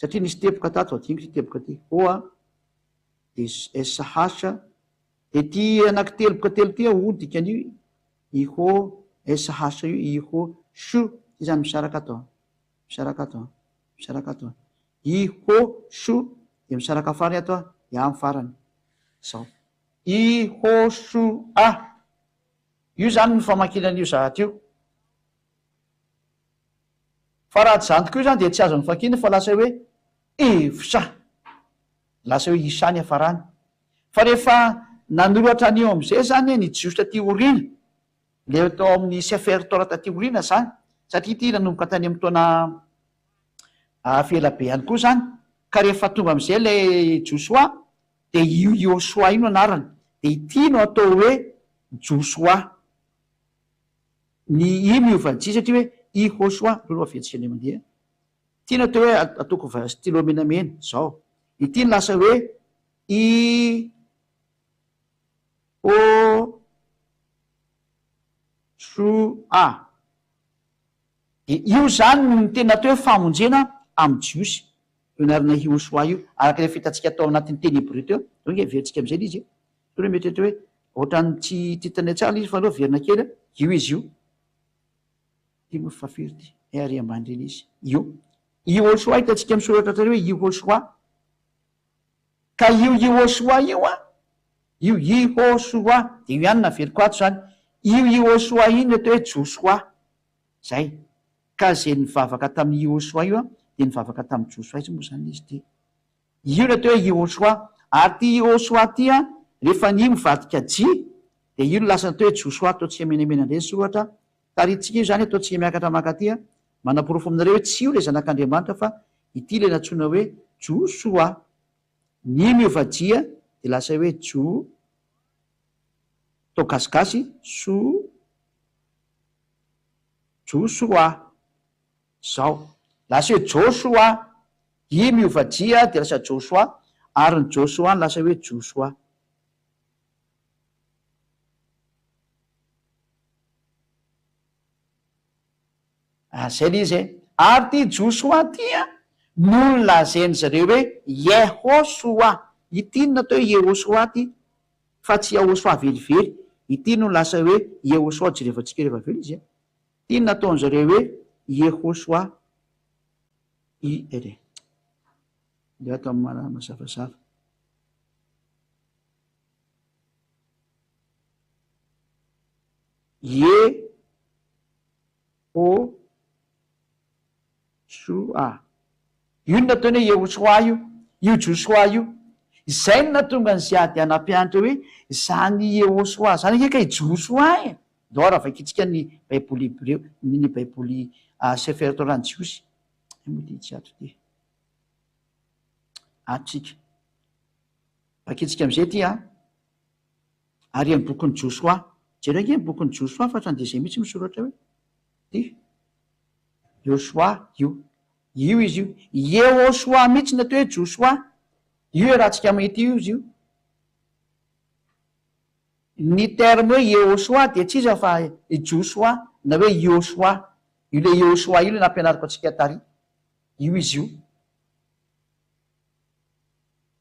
satria nisy teboka tato, adinoko ity teboka ity, ho a, de SH, de ity anaky teloboka telo ity a, o ny dikan'io, i ho SH io, i ho shu, ity izany misaraka ato an, misaraka ato an, misaraka ato an, i ho shu, de misaraka farany ato an, de a ny farany, zao. I ho shu a. Io izany ny famakiana an'io zahatra io. Fa raha tsy izany tokoa io izany dia tsy azo novakiana fa lasa hoe Evsha. Lasa hoe Isha ny hiafarany. Fa rehefa nanoratra an'io amin'izay izany ny Jiosy taty aoriana, ilay tao amin'ny Sefer Torah taty aoriana izany, satria ity nanomboka tany amin'ny taona ela be ihany koa izany, ka rehefa tonga amin'izay ilay Josoa dia io Yosua io no anarany, dia ity no atao hoe Josoa. Ny i miova J satria hoe i Hosoa, aleo aloha averintsika indray mandeha. Ity no atao hoe ataoko stylo menamena, zao. Ity no lasa hoe i Ho Sho A. Dia io izany no ny tena atao hoe famonjena amin'ny Jiosy, io anarana Yehoshoa io, araka ilay fihitantsika tao anatin'ny teny hebreo teo. Zao ange heverintsika amin'izay ilay izy e. Toa hoe mety hoe ohatran'ny tsy hitanay tsara ilay izy fa aleo averina kely, io izy io. Ity moa fa firy ity? Eh ary ambany ireny izy. Io. Iehosoa hitantsika misoratra hatrany hoe Iehosoa. Ka io Iehosoa io an, io Iehosoa, dia io ihany no naveriko ato izany, io Iehosoa io no atao hoe Josoa. Izay. Ka izay nivavaka tamin'i Iehosoa io an, dia nivavaka tamin'i Josoa. Aiza moa izany izy ity? Io no atao hoe Iehosoa. Ary ity Iehosoa ity an, rehefa ny I mivadika J, dia io no lasa atao hoe Josoa, ataontsika menamena indray ny soratra. Tarihintsika io izany, ataontsika miakatra mankaty an, manaporofo aminareo hoe tsy io ilay Zanak'Andriamanitra fa ity ilay nantsoina hoe Josoa. Ny I miova J dia lasa hoe Jo, atao gasigasy, so, Josoa. Zao. Lasa hoe Joshua, I miova J dia lasa Joshua, ary ny Joshua no lasa hoe Josoa. Ah, zay le izy e. Ary ity Josoa ity an, no nolazain-dry zareo hoe Yehosoa. Ity no natao hoe Yehosoa ity, fa tsy Yahosoa velively. Ity no lasa hoe Yehosoa, jerevantsika rehefa avy eo le izy e. Ity no nataon-dry zareo hoe Yehosoa i ry. Aleo atao mazavazava. Ye ho soa. Io no nataony hoe Yehosoa io, io Josoa io. Izay no nahatonga an'i Ziady nampianatra hoe izany Yehosoa izany ange ka i Josoa e! Ndao ary vakintsika ny Baiboly hebreo, ny Baiboly Sefer Torah ny Jiosy. Io moa ity tsy ato ity. Ato tsika. Vakintsika amin'izay ity an. Ary amin'ny bokin'i Josoa. Jereo ange ny bokin'i Josoa fa hatrany dia izay mihitsy misoratra hoe ity. Josoa io. Io izy io. Yehosoa mihitsy ny atao hoe Josoa. Io iarahantsika mahita io izy io. Ny terme hoe Yehosoa dia tsy iza fa i Josoa na hoe Iosoa. Io ilay Yehosoa io ilay nampianariko antsika tary. Io izy io.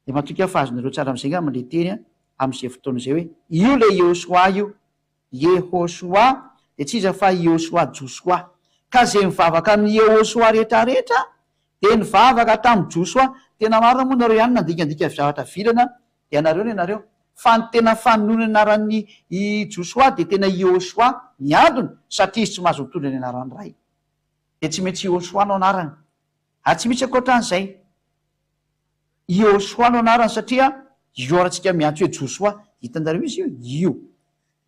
Dia matoky aho fa azonareo tsara amin'izay angamba ilay teny amin'izay fotoana izay hoe io ilay Yehosoa io. Yehosoa dia tsy iza fa Iosoa Josoa. Ka izay mivavaka amin'i Yehosoa rehetra rehetra dia nivavaka tamin'i Josoa. Tena marina moa nareo ihany nandikandika zavatra vilana dia anareo ny anareo. Fa ny tena fanonona ny anaran'i i Josoa dia tena Iosoa ny antony satria izy tsy mahazo mitondra ny anaran'ny Ray. Dia tsy maintsy Iosoa no anarany. Ary tsy misy ankoatran'izay. Iosoa no anarany satria io ary antsika miantso hoe Josoa. Hitanareo izy io? Io.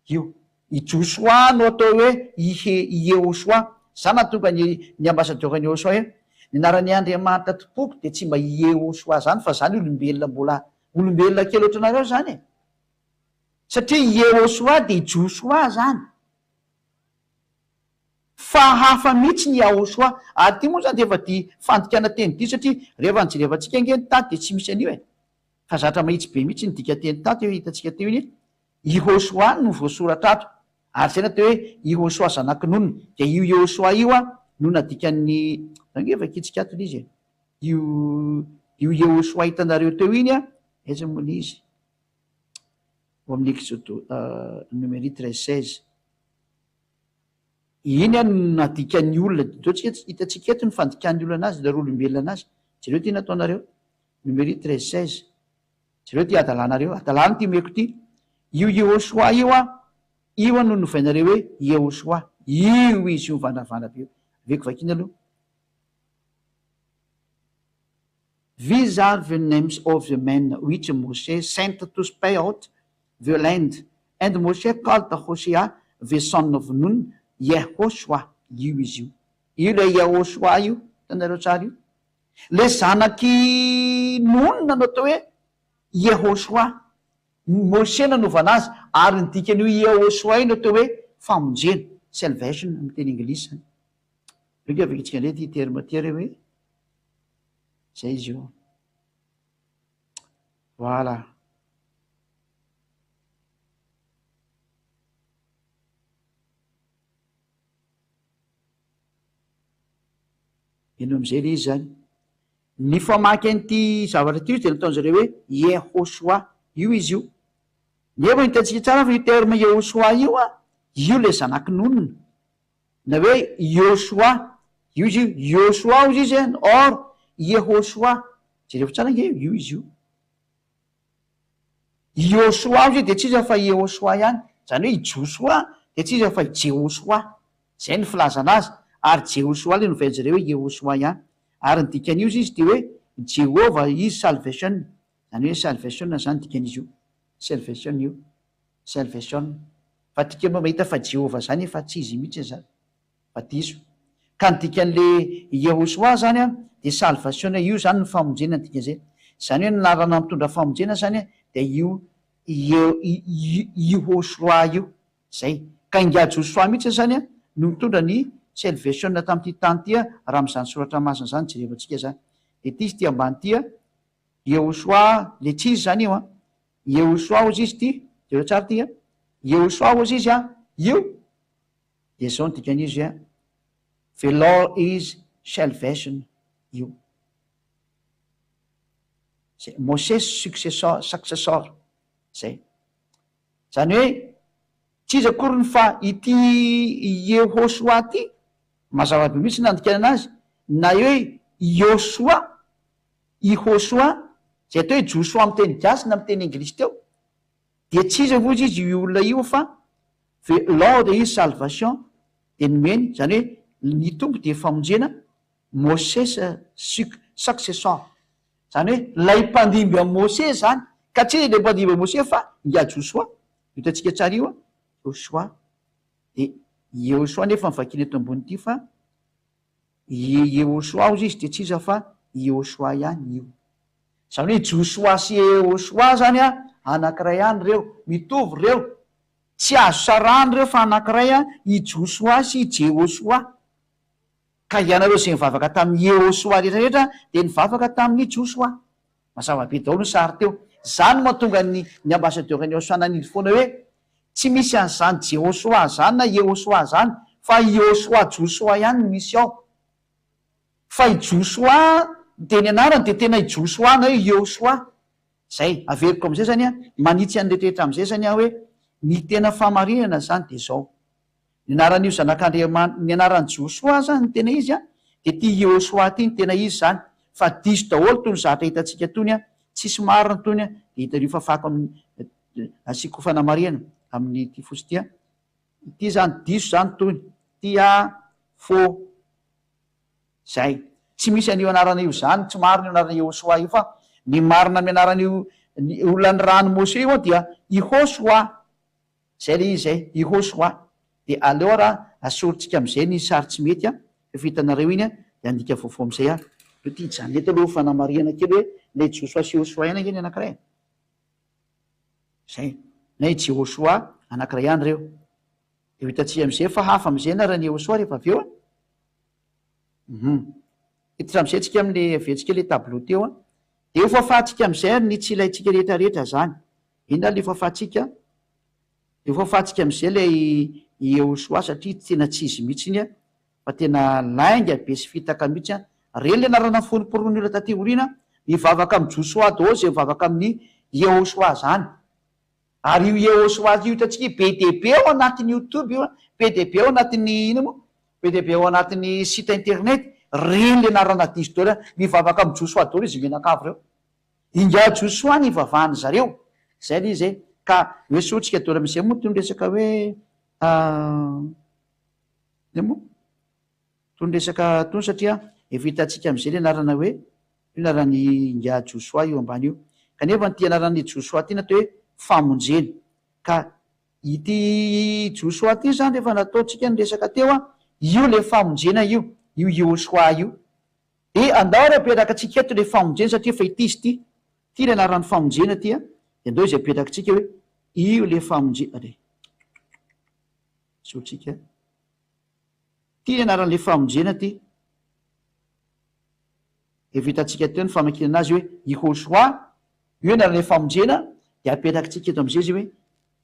Io. I Josoa no atao hoe Ihe, Iehosoa. Za nahatonga ny, ny ambassadeur an'i Iehosoa hoe, ny anaran'i Andriamanitra tompoko dia tsy mba Iehosoa zany fa zany olombelona mbola, olombelona kely ohatranareo zany e. Satria Iehosoa dia i Josoa zany. Fa hafa mihitsy ny Yahoshua. Ary ity moa izany dia efa di fandikana teny diso satria rehefa nojerevantsika ange ny tato dia tsy misy an'io e. Fa zatra mahitsy be mihitsy ny dikanteny tato io hitantsika teo iny. Yehosua no voasoratra ato. Ary izay no atao hoe Yehosua zanak'i Nona. Dia io Yehosua io an no nadikan'ny, ange vakintsika ato ilay izy e. Io io Yehosua hitanareo teo iny an, aiza moa ilay izy? Ao amin'ny Eksodo Nomery 13 16. Iny an no nadikan'ny olona, jereo tsika, hitantsika eto ny fandikan'ny olona anazy, ilay olombelona anazy, jereo ity nataonareo, Numéri 13 16, jereo ity hadalanareo, hadalana ity omeko ity, io Yehoshua io an, io an no novainareo hoe Yehoshua, io izy io mivandravandra be io, aveko vakiana aloha. These are the names of the men which Moshe sent to spy out the land, and Moshe called Hoshea the son of Nun Yehoshua. Io izy io. Io ilay Yehoshua io, hitanareo tsara io. Ilay zanak'i Nun no atao hoe Yehoshua. Moshe nanovana azy, ary ny dikan'io Yehoshua io no atao hoe famonjena, salvation amin'ny teny anglisy izany. Aleo ange vakintsika indray ity terme ity ary hoe zay izy io. Voilà. Eny amin'izay ilay izy izany. Ny famaky an'ity zavatra ity dia nataon-jareo hoe Yehoshua. Io izy io. Nefa hitantsika tsara fa io terme Yehoshua io, io ilay zanak'i Nona. Na hoe Yoshoa, io izy io, Yoshoa hozy izy an, or Yehoshoa. Jerevo tsara ange io izy io. Yoshoa hozy izy dia tsy iza fa Yehoshoa ihany. Izany hoe i Josoa dia tsy iza fa i Jehosoa. Izay no filazana azy. Ary Jehosoa ilay novain-jareo hoe Yehoshoa ihany. Ary ny dikan'io hozy izy dia hoe Jehovah is salvation. Izany hoe salvation izany dikan'izy io. Salvation io. Salvation. Fa tika moa mahita fa Jehovah zany efa tsy izy mihitsy zany fa diso. Ka ny dikan'le Yehosua zany an de salvation io zany ny famonjena ny dikan'izay. Zany hoe ny lalana mitondra famonjena zany an dia io Yehosua io. Zay. Ka ingahy Josoa mihitsy zany an no mitondra ny salvation tamin'ity tany ity an raha amin'izany soratra masina izany jerevantsika zany. De ity izy ity ambany ity an Yehosua le tsy izy zany io an. Yehosoa hozy izy ity, jereo tsara ity an, Yehosoa hozy izy an, io, dia izao ny dikan'izy an, The Lord is salvation, io. Zay, Mosesy successor, successor, zay. Zany hoe, tsy iza akory ny fa ity Yehosoa ity, mazava be mihitsy ny nandikanana azy, na hoe Yosua, I Hosoa, izay atao hoe Josoa amin'ny teny gasy na amin'ny teny anglisy teo, dia tsy iza hozy izy io olona io fa The Lord is salvation dia nomeny, izany hoe ny Tompo dia famonjena, Moses successor, izany hoe ilay mpandimby an'i Mosesy izany, ka tsy iza ilay mpandimby an'i Mosesy fa ingahy Josoa, hitantsika tsara io an, Josoa, dia Yehosoa nefa no vakiana eto ambony ity fa I Yehosoa hozy izy dia tsy iza fa i Yehosoa ihany io. Izany hoe Josoa sy Yehosoa izany an, anankiray ihany ireo, mitovy ireo, tsy azo sarahina ireo fa anankiray an, i Josoa sy i Jehosoa. Ka ianareo izay nivavaka tamin'i Yehosoa rehetra rehetra dia nivavaka tamin'i Josoa. Mazava be daholo ny sary teo. Izany no mahatonga ny ny ambassadeur ny Yehosoa nanindry foana hoe Tsy misy an'izany Jehosoa zany na Yehosoa zany fa i Yehosoa Josoa ihany no misy ao. Fa i Josoa dia ny anarany dia tena i Josoa na hoe Yehosoa. Zay. Averiko amin'izay zany an, manitsy an'ny rehetrarehetra amin'izay zany aho hoe ny tena fahamarinana zany dia izao. Ny anaran'io zanak'Andriaman-, ny anaran'i Josoa zany ny tena izy an, dia ity Yehosoa ity ny tena izy zany. Fa diso daholo tony zavatra hitantsika tony an, tsisy marina tony an, dia hitan'io fafako amin'ny Asiako fanamarihana amin'ity fotsy ity an. Ity zany diso zany tony. Ity a faux. Zay. Tsy misy an'io anarana io zany, tsy marina io anarana Yehosoa io fa ny marina amin'ny anaran'io ny olona nirahan'i Mose io dia i Hosoa. Zay le izy zay, i Hosoa. Dia aleo ara asorintsika amin'izay ny sary tsy mety an, efa hitanareo iny an, dia handika vaovao amin'izay aho. Aleo ity hijanona eto aloha fanamarihana kely hoe ilay Josoa sy Hosoa ihany ange ny anankiray e. Zay. Na i Jehosoa, anankiray ihany ireo. Dia ho hitantsika amin'izay fa hafa amin'izay ny anaran'i Yehosoa rehefa avy eo an. Hum. Hiditra amin'izay tsika amin'ilay averintsika ilay tableau teo an. Dia ho fafantsika amin'izay ary ny tsy ilaintsika rehetra rehetra izany. Inona ary ilay fafantsika? Dia ho fafantsika amin'izay ilay Yehosoa satria tena tsy izy mihitsy iny an. Fa tena lainga be sy fitaka mihitsy an! Reny le anarana foromporon'ny olona taty aoriana, mivavaka amin'i Josoa daholo izay mivavaka amin'i Yehosoa zany. Ary io Yehosoa io hitantsika io be dia be ao anatin'ny youtube io an, be dia be ao anatin'ny inona moa? Be dia be ao anatin'ny site internet, reny le anarana diso daholo an! Mivavaka amin'i Josoa daholo izy mianakavy ireo. Ingahy Josoa ny ivavahan'ny zareo. Zay le izy e! Ka hoe soa tsika daholo amin'izay moa tony resaka hoe Inona moa? Tony resaka tony satria efa hitantsika amin'izay ilay anarana hoe io anaran'i ingahy Josoa io ambany io. Kanefa ity anaran'i Josoa ity natao hoe famonjena. Ka ity Josoa ity izany rehefa nataontsika ny resaka teo an, io ilay famonjena io, io Yehosoa io. Dia andao ary apetrakantsika eto ilay famonjena satria efa ity izy ity. Ity ilay anaran'ny famonjena ity an, dia andao izy apetrakantsika hoe io ilay famonjena. Zotsika. Ty ny anaran'ilay famonjena ty. Efa hitantsika teo ny famakiana anazy hoe Yehoshoa, io anaran'ilay famonjena, dia apetrakitsika eto amin'izay izy hoe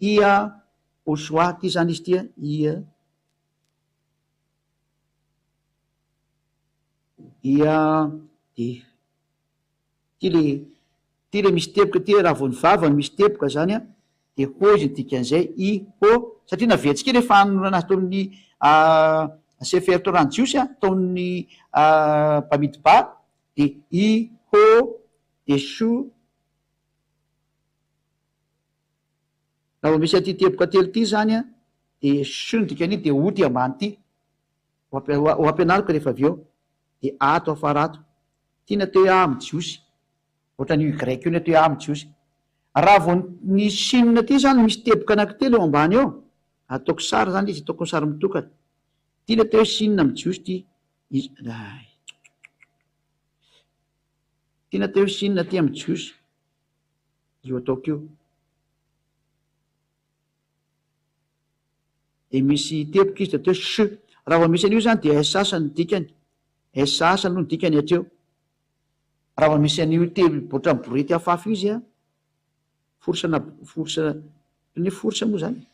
Iahoshoa, ty zany izy ty a, Ia, Ia, dia. Ty le ty le misy teboka ty raha vao ny vava no misy teboka zany an de ho izy ny dikan'izay i ho satria naverintsika le fanorana azy tao amin'ny Sefer Torah ny Jiosy a, taon'ny Bamidbar, dia I Ho de Shu. Raha vao misy an'ity teboka telo ity izany a, dia Shu ny dikan'io dia O ity ambany ity. Ho ampianariko rehefa avy eo. Dia ato afara ato. Ity ny atao hoe A amin'ny Jiosy. Ohatran'io Y io ny atao hoe A amin'ny Jiosy. Raha vao ny Chine ity izany misy teboka anankitelo eo ambany eo, ataoko sary izany izy, ataoko sary mitokana. Ity ny atao hoe Chine amin'ny Jiosy ity. Izy, ay. Ity ny atao hoe Chine aty amin'ny Jiosy. Io ataoko io. Dia misy teboka izy dia atao hoe ch. Raha vao misy an'io izany dia SH no dikany. SH aloha no dikany hatreo. Raha vao misy an'io teboka ohatran'ny borety afafy io izy an, force na force, ohatran'ny hoe force moa izany e.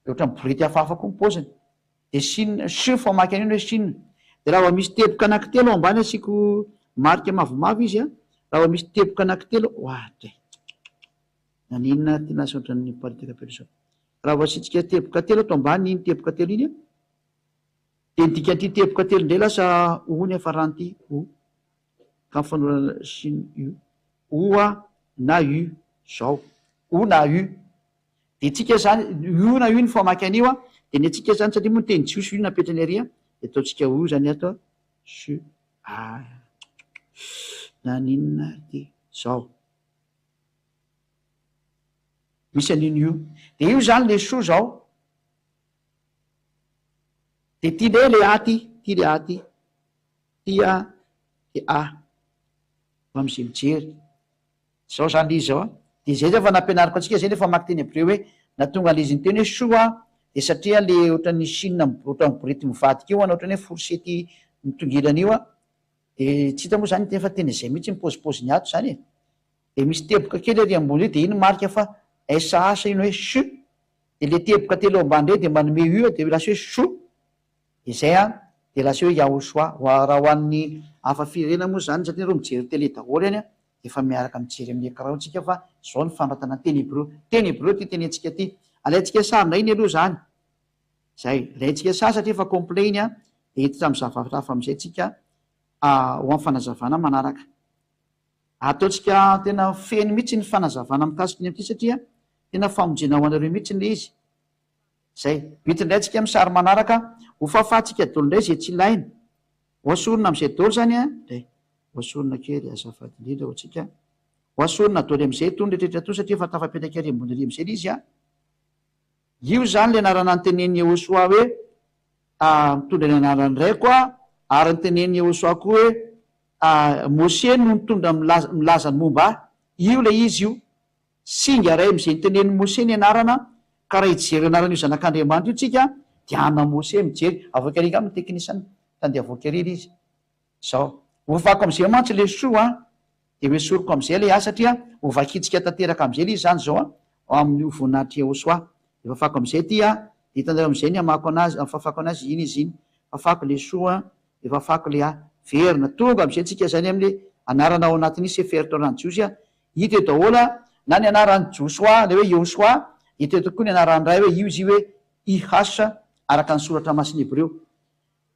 Dia ohatran'ny borety hafahafa koa ny paoziny. Dia chine, ch famaky an'io ny hoe chine. Dia raha vao misy teboka anankitelo ao ambany asiako marika mavomavo izy an, raha vao misy teboka anankitelo, oadray. Naninona ty lasa ohatran'ny niparitaka be zao. Raha vao asiantsika teboka telo ato ambany iny teboka telo iny an, dia ny dikan'ity teboka telo indray lasa o ny hafaran'ity o. Ka ny fanorana chine u. O a na u zao. O na u. Dia tsika zany, u na u ny famaky an'io an, dia ny antsika zany satria moa ny teny jiosy io napetrany ary an, dia ataontsika o zany ato an, su a. Naninona ary ty. Zao. Misy an'iny io. Dia io izany le soa izao. Dia ity indray le A ty, ity le A ty. Ity A, dia A. Ho amin'izay mijery. Izao izany le izy izao an. Dia izay izay efa nampianariko antsika izay nefa mamaky teny hebreo hoe nahatonga an'ilay izy niteny hoe soa an, dia satria le ohatran'ny Chine ohatran'ny borety mivadika io an, ohatran'ny hoe fourchette mitongilana io an, dia tsy hita moa izany nefa tena izay mihitsy ny paozipaoziny ato izany e. Dia misy teboka kely ary ambony eo dia iny marika fa SH iny hoe sh, dia le teboka telo ambany indray dia manome u dia lasa hoe shu, dia zay an, dia lasa hoe Yahoshua, raha ho an'ny hafa firenena moa izany satria nareo mijery télé daholo any an, dia efa miaraka mijery amin'ny écran tsika fa zao ny fanoratana teny hebreo, teny hebreo ity tenentsika ity, alaintsika sary indray iny aloha izany, zay, alaintsika sary satria efa complet iny an, dia hiditra amin'ny zavatra hafa amin'izay tsika ho amin'ny fanazavana manaraka. Ataontsika tena feno mihitsy ny fanazavana mikasika ny amin'ity satria tena famonjena ho anareo mihitsy ilay izy. Zay. Mety indray tsika amin'ny sary manaraka ho fafatsika dolo indray izay tsy ilaina. Ho asorina amin'izay dolo zany an, dray. Ho asorina kely azafady indrindra ho antsika. Ho asorina dolo amin'izay itony rehetrarehetra itony satria efa tafapetraka ery ambony ery amin'izay ilay izy an. Io izany ilay anarana notenenin'i Yehosua hoe, Mitondra ny anaran'ny Raiko aho, ary notenenin'i Yehosua koa hoe, Mose no nitondra milaza milaza ny momba ahy. Io ilay izy io. Singa iray amin'izay notenenin'i Mose ny anarana, ka raha hijery anaran'io Zanak'Andriamanitra io tsika, dia ana Mose mijery. Avoaka ery angamba ny teknisiana, handeha avoaka ery ilay izy. Zao. Ovako amizay mantsy le soa an! Dia hoesoriko amizay le ahy satria hovakintsika tanteraka amizay le izy zany zao an! Ao amin'ny ho voninahitry Yehosua. Dia fafako amizay ity an! Dia hitanareo amizay ny hamako anazy, fafako anazy iny izy iny. Fafako le soa an! Dia fafako le ahy. Verina. Tonga amizay tsika zany amle anarana ao anatin'ny Sefer Torah ny Jiosy an! Hita eo daholo an! Na ny anaran'i Josoa, le hoe Yehosua, hita eto koa ny anaran'ny Ray hoe io izy io hoe IH araka ny soratra masina hebreo.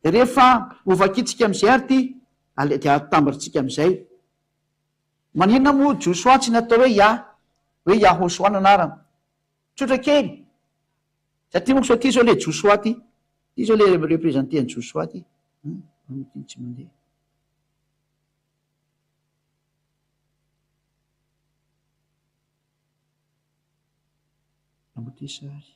Rehefa hovakintsika amin'izay ary ity, dia atambarintsika amin'izay. Maninona moa Josoa tsy natao hoe Yah, hoe Yahoshuah no anarany? Tsotra kely. Satria manko sao ity izao ilay Josoa ity. Ity izao ilay mi-representer an'i Josoa ity. Hum, ity tsy mandeha. Ity sary.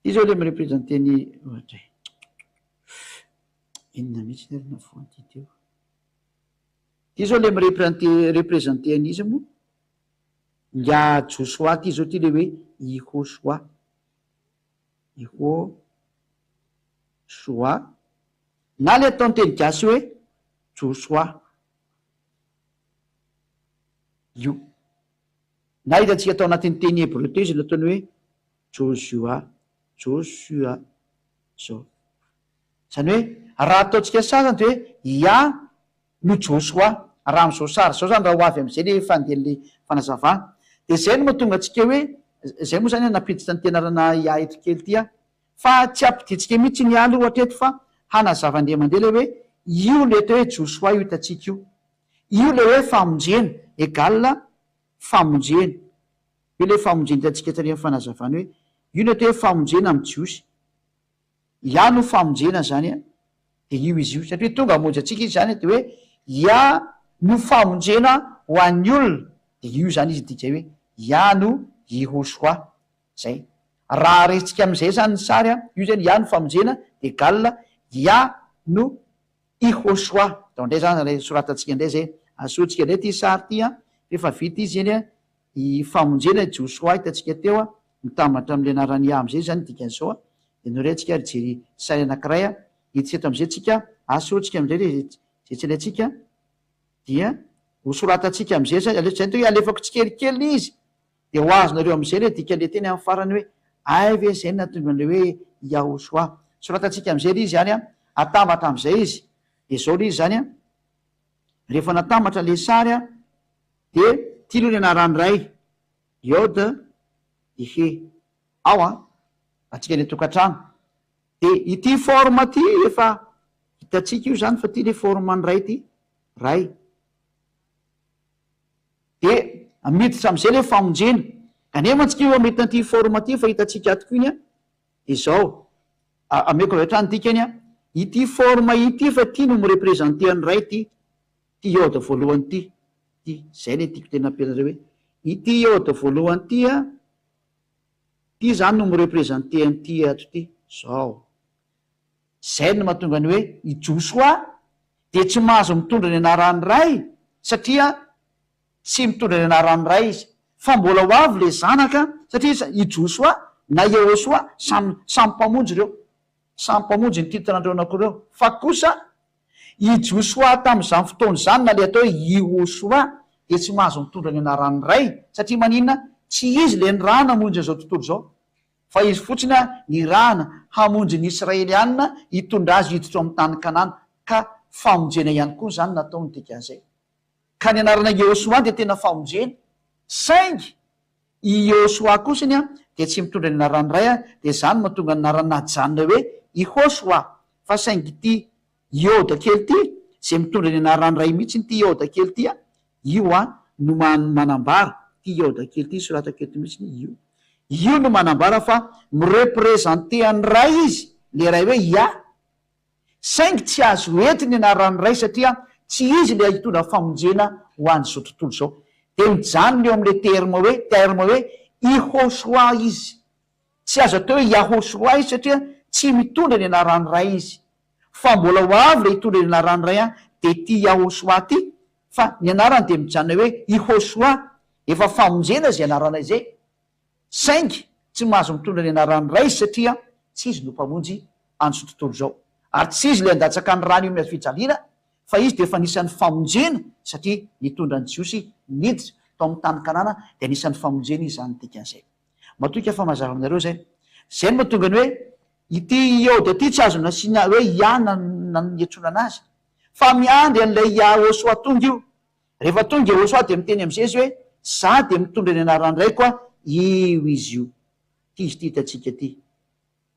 Ity zao le mi-representer ny ohatra e. Inona mihitsy ary navoan'ity teo. Ity zao le mi-reprenter representer an'iza moa? Ingahy Josoa ity zao ity le hoe Ihosoa. Ihosoa. Na le atao ny teny gasy hoe Josoa. Io. Na hitantsika tao anatin'ny teny hebreo teo izy nataony hoe Josua, Joshua, izao. Izany hoe raha ataontsika sasany dia hoe Yah no Josoa. Raha amin'izao sary izao izany, raha ho avy amin'izay ilay fandehan'ilay fanazavana. Dia izay no mahatonga antsika hoe, izay moa izany nampiditra an'ity anarana Yah eto kely ity aho. Fa tsy ampidintsika mihitsy ny Yah aloha hatreto fa hanazava indray mandeha ilay hoe io ilay atao hoe Josoa io hitantsika io. Io ilay hoe famonjena, égal famonjena. Io ilay famonjena hitantsika tary amin'ny fanazavana hoe io ny atao hoe famonjena amin'ny Jiosy. Yah no famonjena izany an, dia io izy io. Satria tonga hamonjy antsika izy izany dia hoe Yah no famonjena ho an'ny olona, dia io izany izy dika hoe Yah no Yehoshoa. Zay. Raha resintsika amin'izay izany ny sary an, io izany Yah no famonjena, dia égal Yah no Yehoshoa. Atao indray izany ilay soratantsika indray izay. Asehoantsika indray ity sary ity an, rehefa vita izy iny an, I famonjena i Josoa hitantsika teo a, mitambatra amin'ilay anaran'i Yah amin'izay izany ny dikan'izao a, dia norehantsika ary jery sary anankiray a, hiditra eto amin'izay tsika, asehontsika amin'izay ilay izay tsy ilaintsika, dia ho soratantsika amin'izay izany, aleo izay ny hoe alefako tsikelikely ilay izy, dia ho azonareo amin'izay ilay dikan'ilay teny amin'ny farany hoe ay ve izay no nahatonga an'ilay hoe Yahoshua. Soratantsika amin'izay ilay izy izany a, atambatra amin'izay izy, dia izao ilay izy izany a, rehefa natambatra ilay sary a, Dia ty aloha ny anaran'ny ray, Yod, Ihe. Ao an! Antsika any an-tokantrano. Dia ity forme ity efa hitantsika io izany fa ity ilay forme ny ray ity, ray. Dia miditra amin'izay ilay famonjena. Kanefa antsika io hametraka an'ity forme ity efa hitantsika ato koa iny an, dia izao, ameko avy hatrany ny dikany an, ity forme ity fa ity no mi-representer ny ray ity. Ity iode voalohany ity, ity, izay ilay tiako tena ampianareo hoe, ity iode voalohany ity an, ity izany no mi-representer an'ity ato ity, izao. Izay no mahatonga ny hoe i Josoa dia tsy mahazo mitondra ny anaran'ny Ray satria tsy mitondra ny anaran'ny Ray izy, fa mbola ho avy ilay zanaka satria i Josoa na Yehosoa samy samy mpamonjy ireo, samy mpamonjy ny titre an'ireo anankiroa ireo, fa kosa I Josoa tamin'izany fotoana izany na ilay atao hoe Iehosoa dia tsy mahazo mitondra ny anaran'ny Ray satria maninona? Tsy izy ilay nirahana hamonjy an'izao tontolo izao fa izy fotsiny nirahana hamonjy ny Israeliana hitondra azy hiditra ao amin'ny tany Kanana ka famonjena ihany koa izany natao ny dikan'izay. Ka ny anarana Iehosoa dia tena famonjena saingy I Yehosua kosany dia tsy mitondra ny anaran'ny ray dia izany no mahatonga ny anarany najanona hoe Yehosua fa saingy ity Ioda kely ity izay mitondra ny anaran'ny ray mihitsy ity Ioda kely ity io no manambara ity Ioda kely ity soratako eto mihitsy io io no manambara fa mi-representer an'ny ray izy le ray hoe Yah Saingy tsy azo entiny ny anaran'ny Ray satria tsy izy ilay hitondra famonjena ho an'izao tontolo izao. Dia mijanona eo amin'ilay terme hoe terme hoe Yehoshoa izy. Tsy azo atao hoe Yahoshoa izy satria tsy mitondra ny anaran'ny Ray izy. Fa mbola ho avy ilay hitondra ny anaran'ny Ray an, dia ity Yahoshoa ity, fa ny anarany dia mijanona hoe Yehoshoa. Efa famonjena izay anarana izay. Saingy tsy mahazo mitondra ny anaran'ny Ray izy satria tsy izy no Mpamonjy an'izao tontolo izao. Ary tsy izy ilay handatsaka ny rany eo amin'ny hazofijaliana fa izy dia efa anisan'ny famonjena satria nitondra ny Jiosy niditra tao amin'ny tany Kanana dia anisan'ny famonjena izy izany dikan'izay. Matoky aho fa mazava aminareo izay. Izay no mahatonga ny hoe ity Ioda ity tsy azo nasiana hoe Yah na niantsoana anazy fa miandry an'ilay Yahosua tonga io. Rehefa tonga Yehosua dia miteny amin'izay izy hoe, Za dia mitondra ny anaran'ny Raiko aho, io izy io. Ity izy ity hitantsika ity.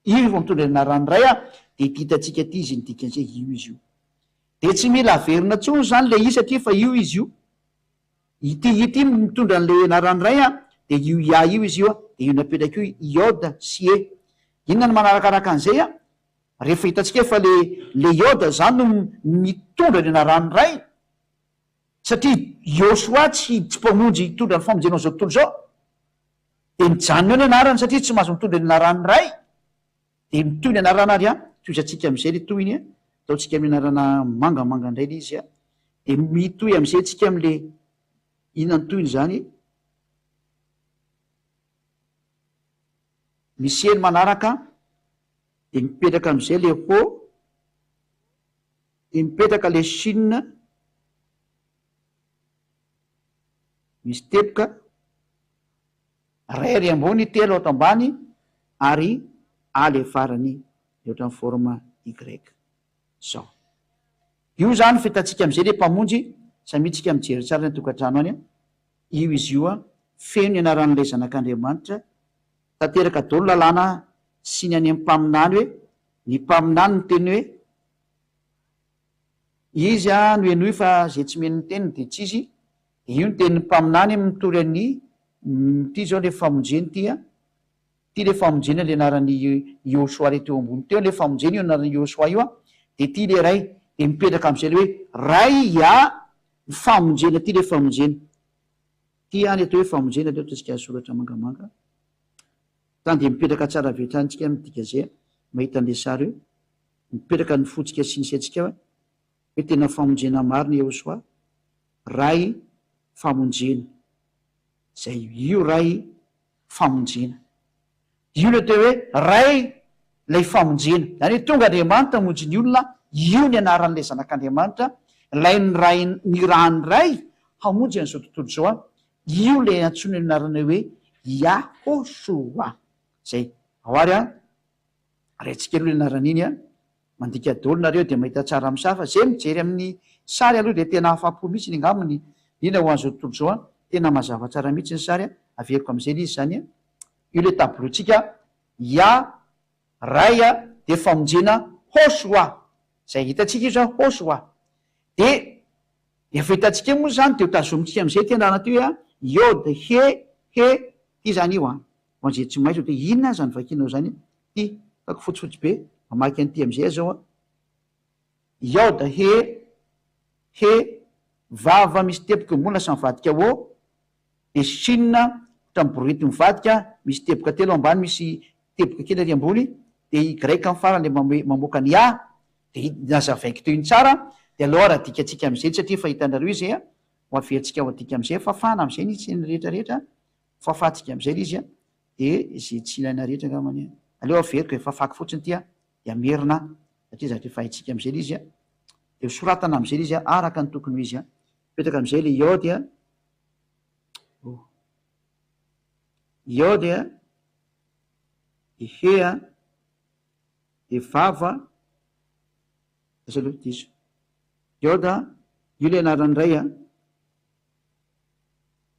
Io vao mitondra ny anaran'ny Ray aho, dia ity hitantsika ity izy, ny dikan'izay, io izy io. Dia tsy mila averina intsony izany ilay i satria efa io izy io. Ity ity mitondra an'ilay anaran'ny Ray aho, dia io Yah io izy io, dia io napetraka io, Yod sy He. Inona no manarakaraka an'izay an? Rehefa hitantsika fa le le Yod izany no mitondra ny anaran'ny Ray, Satria Yosua tsy tsy mpamonjy hitondra ny famonjena an'izao tontolo izao, dia mijanona eo ny anarany satria tsy mahazo mitondra ny anaran'ny Ray, dia mitohy ny anarana ary an, tohizantsika amin'izay ilay tohiny an, ataontsika amin'ny anarana mangamanga indray ilay izy an, dia mitohy amin'izay tsika amin'ilay, inona ny tohiny izany? Misy eny manaraka, dia mipetraka amin'izay ilay ho. Dia mipetraka le Chine misy teboka, ray ary ambony, telo ato ambany ary A le farany le ohatran'ny forme Y zao. Io zany fitantsika amizay le mpamonjy. Samia tsika mijery tsara any an-tokantrano any an, io izy io an, feno ny anaran'ilay Zanak'Andriamanitra, tanteraka daholo lalàna sy ny any amin'ny mpaminany hoe, ny mpaminany miteny hoe, Izy no henoy fa izay tsy mino ny teniny dia tsy izy, dia io ny tenin'ny mpaminany mitory an'i, ity izao ilay famonjena ity an, ity ilay famonjena ilay anaran'i Yehoshuah ilay teo ambony teo ilay famonjena io anaran'i Yehoshuah io an, dia ity ilay Ray, dia mipetraka amin'izay ilay hoe Ray a, ny famonjena, ity ilay famonjena, ity an ny atao hoe famonjena, aleo ataontsika soratra mangamanga, izany dia mipetraka tsara avy hatrany tsika midika izay mahita an'ilay sary eo. Mipetraka ny fontsika sy ny saintsika hoe tena famonjena marina Yehosua, Ray famonjena. Izay io Ray famonjena. Io ilay atao hoe Ray ilay famonjena. Izany hoe tonga Andriamanitra hamonjy ny olona, io ny anaran'ilay Zanak'Andriamanitra, ilay nirahan'ny Ray hamonjy an'izao tontolo izao, io ilay antsoina ny anarana hoe Yahoshuah. Izay. Ao ary an. Raintsika aloha le anaran'iny a! Mandika daholo nareo dia mahita tsara amin'ny sary fa zay mijery amin'ny sary aloha dia tena afapo mihitsy angambany indrindra ho an'izao tontolo izao a! Tena mazava tsara mihitsy ny sary a! Averiko amin'izay le izy zany a! Io le tableau-tsika Ya Ray a dia famonjena Hoshoa zay hitantsika io zany Hoshoa dia efa hitantsika eo moa zany dia ho tazomintsika amin'izay ity anarana ity hoe a Yod He He ity zany io a! Ho an'izay tsy mahay sao dia inona izany vakianao izany ity kako fotsifotsy be mamaky an'ity amin'izay aho izao a! Yod he he vava misy teboka eo ambony lasa mivadika o dia shin ohatran'ny borety mivadika misy teboka telo ambany misy teboka kely ary ambony dia y amin'ny farany ilay mamoaka ny a dia nazavaiko teo iny tsara dia aleo ary adikatsika amin'izay satria efa hitanareo izy a ho averintsika ho adika amin'izay fafana amin'izay ny tsiny rehetra rehetra Fafantsika amin'izay ilay izy an, dia izay tsy ilaina rehetra angambany an, aleo averiko e, fafako fotsiny ity an, dia amerina an, satria zavatra efa haintsika amin'izay ilay izy an, dia ho soratana amin'izay ilay izy an, araka ny tokony ho izy an, mipetraka amin'izay ilay iode an, oh, iode an, dia he an, dia vava, asa aloha diso, iode an, io ilay anaran'ny ray an.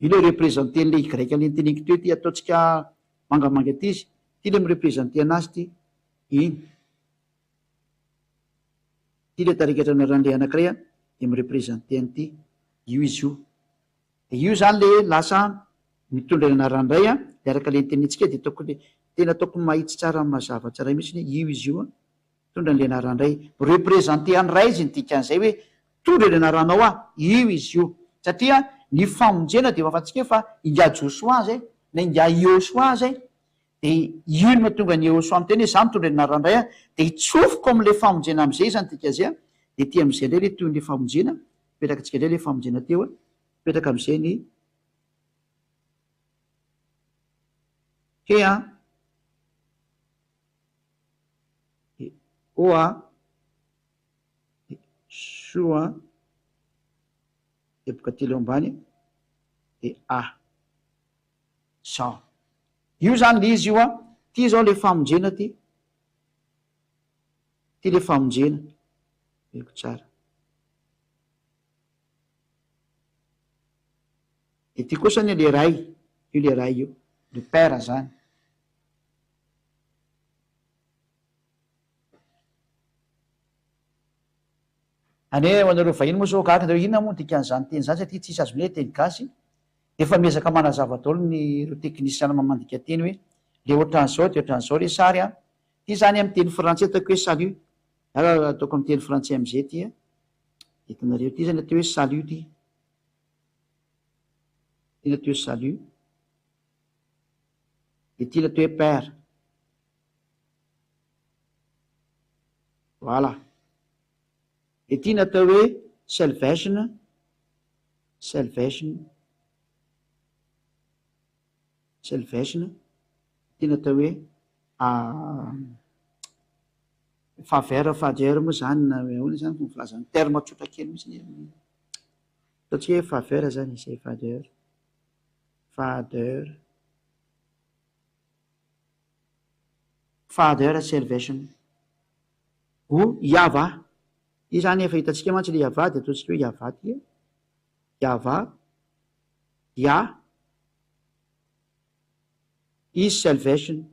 Io le representer le Y le noteneniko teo ty ataontsika mangamanga ty izy, ty le mi-representer anazy ty, iny. Ty le tarikatra anaran'le anakiray an, de mi-representer an'ity, io izy io. De io zany le lasa mitondra ny anaran'ny ray an, de araka le notenentsika de ataoko le, tena ataoko mahitsy tsara mazava tsara mihitsy hoe io izy io an. Mitondra an'ilay anaran-dray. Mi-representer an'ny Ray izy ny dikan'izay hoe mitondra ilay anaranao aho. Io izy io. Satria ny famonjena dia efa fantatsika fa ingahy Josoa izay, na ingahy Iehosoa izay. Dia io no mahatonga an'i Iehosoa miteny hoe izaho mitondra ny anaran-dray aho. Dia hitsofoko amin'ilay famonjena amin'izay izany dikan'izay an. Dia ety amin'izay indray ilay tohin'ilay famonjena. Mipetraka antsika indray ilay famonjena teo an. Mipetraka amin'izay ny he an. E O a, e so a, teboka telo ambany de a. Zao. Io zany le izy io a, ty zao le famonjena ty, ty le famonjena, veriko tsara. De ty kosa anie le ray, io le ray io, le père zany. Anie ho anareo vahiny moa zao gaga nareo inona moa ny dikan'izany teny izany satria tsisy azony hoe teny gasy dia efa miezaka manazava daholo ny ireo teknisiana mamandika teny hoe le ohatran'izao dia ohatran'izao le sary an! Ity zany amin'ny teny frantsay ataoko hoe salut ary ataoko amin'ny teny frantsay amin'izay ity an! Hitanareo ity zany atao hoe salut ity ity ny atao hoe salut Ity ny atao hoe père. Voilà. Ity ny atao hoe salvation, salvation, salvation. Ity ny atao hoe faveur, faveur moa zany na ahoana zany fomba filazana, terme tsotra kely mihitsy. Ataontsika hoe faveur zany izay faveur. Father Father Salvation O Yavah Io zany efa hitantsika mantsy le Yavah dia ataontsika hoe Yavah ty e. Yava, Yah is salvation.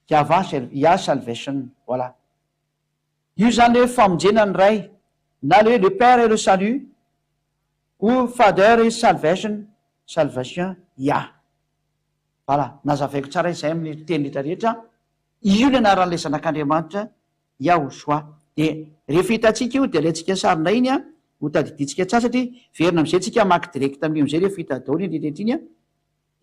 Yava, Yah salvation, voilà. Io izany hoe famonjena ny Ray, na le hoe le Père est le salut, ou Father is salvation, salvation, Yah. Voilà, nazavaiko tsara izay amin'ny teny rehetra rehetra, io ny anaran'ilay Zanak'Andriamanitra, Yahushua. Dia rehefa hitantsika io dia alaintsika sary indray iny an, ho tadidintsika tsara satria hiverina amin'izay tsika hamaky direct amin'io amin'izay rehefa hita daholo iny rehetra rehetra iny an,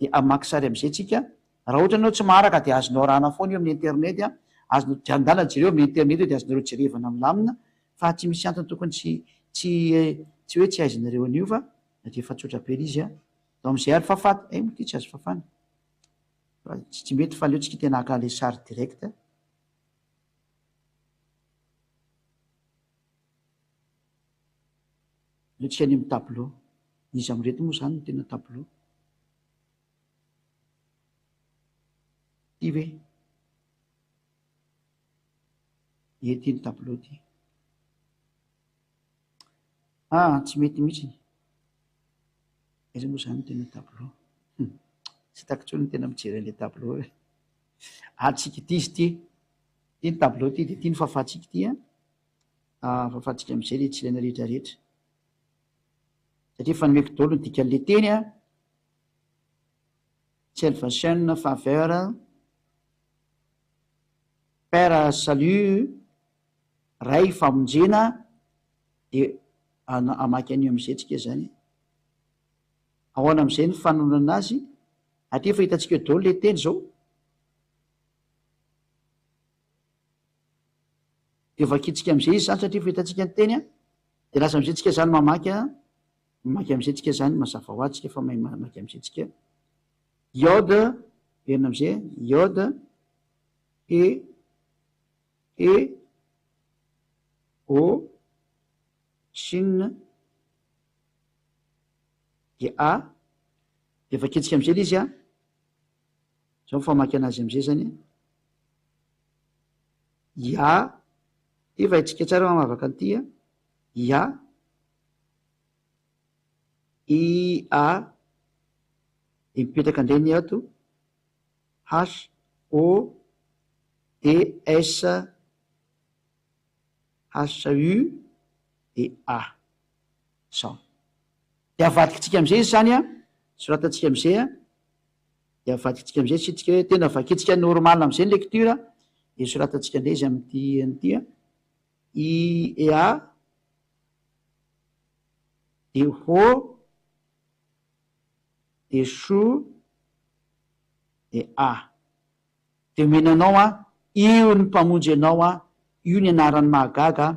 dia hamaky sary amin'izay tsika. Raha ohatra ianao tsy maharaka dia azonao arahana foana io amin'ny internet an, azonao, andana jereo amin'ny internet io dia azonareo jerevana milamina fa tsy misy antony tokony tsy tsy tsy hoe tsy haizanareo an'io fa dia efa tsotra be ilay izy an. Atao amizay ary fafana, eh moa ty tsy azo fafana fa tsy mety fa aleo tsika tena haka le sary direct. Aleo tsika any amin'ny tableau, iza amin'ireto moa zany no tena tableau? Ty ve? Ie ty ny tableau ty. Ah, tsy mety mihitsy. Aiza moa izany no tena tableau? Hum, tsy hitako intsony ny tena mijery an'ilay tableau e. Ah, tsika ity izy ity. Ity ny tableau ity, dia ity ny fahafahantsika ity an. Ah, fahafahantsika amin'izay ilay tsy ilaina rehetra rehetra. Satria efa nomeko daholo ny dikan'ilay teny an. Salvation, faveur, Père, salut. Ray famonjena dia hamaky an'io amin'izay tsika izany. Ahoana amin'izay ny fanononana azy? Aty efa hitantsika eo daholo ilay teny izao. Dia vakintsika amin'izay izy izany satria efa hitantsika ny teny an. Dia lasa amin'izay tsika izany mamaky an. Mamaky amin'izay tsika izany, mazava ho azy tsika fa mahay mamaky amin'izay tsika. Iod, verina amin'izay, Iod, E, E, O, Shin, dia A, dia vakintsika amizay le izy an, zao ny famaky anazy amizay zany an, Ya, ty efa haintsika tsara mamavaka an'ity an, Ya, I, A, dia mipetraka indray ny ato, H O D S H U D A. Zao. Dia avadikitsika amin'izay izy izany an, soratantsika amin'izay an, dia avadikitsika amin'izay asiantsika hoe tena vakintsika normal amin'izay ny lecture, dia soratantsika indray izy amin'ity an'ity an, I E A D H D Chou dia A. Dia omena anao an, io ny Mpamonjy anao an, io ny anarany mahagaga an,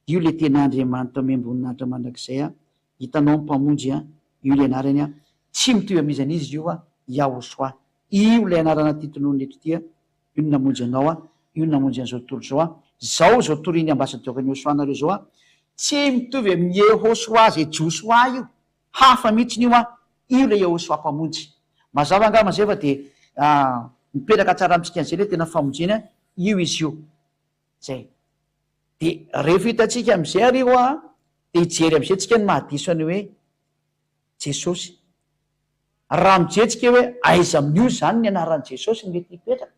io ilay tena Andriamanitra omem-boninahitra mandrakizay an, hitanao ny Mpamonjy an, io ilay anarany an, tsy mitovy amin'iza n'iza io an, Yahoshuah. Io ilay anarana ity tononina eto ity an, io no namonjy anao an, io no namonjy an'izao tontolo izao an, izao izao torian'ny ambasadaoran'i Yahoshuah anareo izao an, tsy mitovy amin'i Yehoshuah izay Josoa io, Hafa mihitsiny io an! Io ilay Yahoshuah Mpamonjy. Mazava angamba izay fa dia mipetraka tsara amintsika an'izay ilay tena famonjena, io izy io. Izay. Dia rehefa hitantsika amin'izay ary io an, dia hijery amin'izay tsika ny mahadiso an'io hoe Jesosy. Raha mijery tsika hoe aiza amin'io izany ny anaran'i Jesosy no mety hipetraka?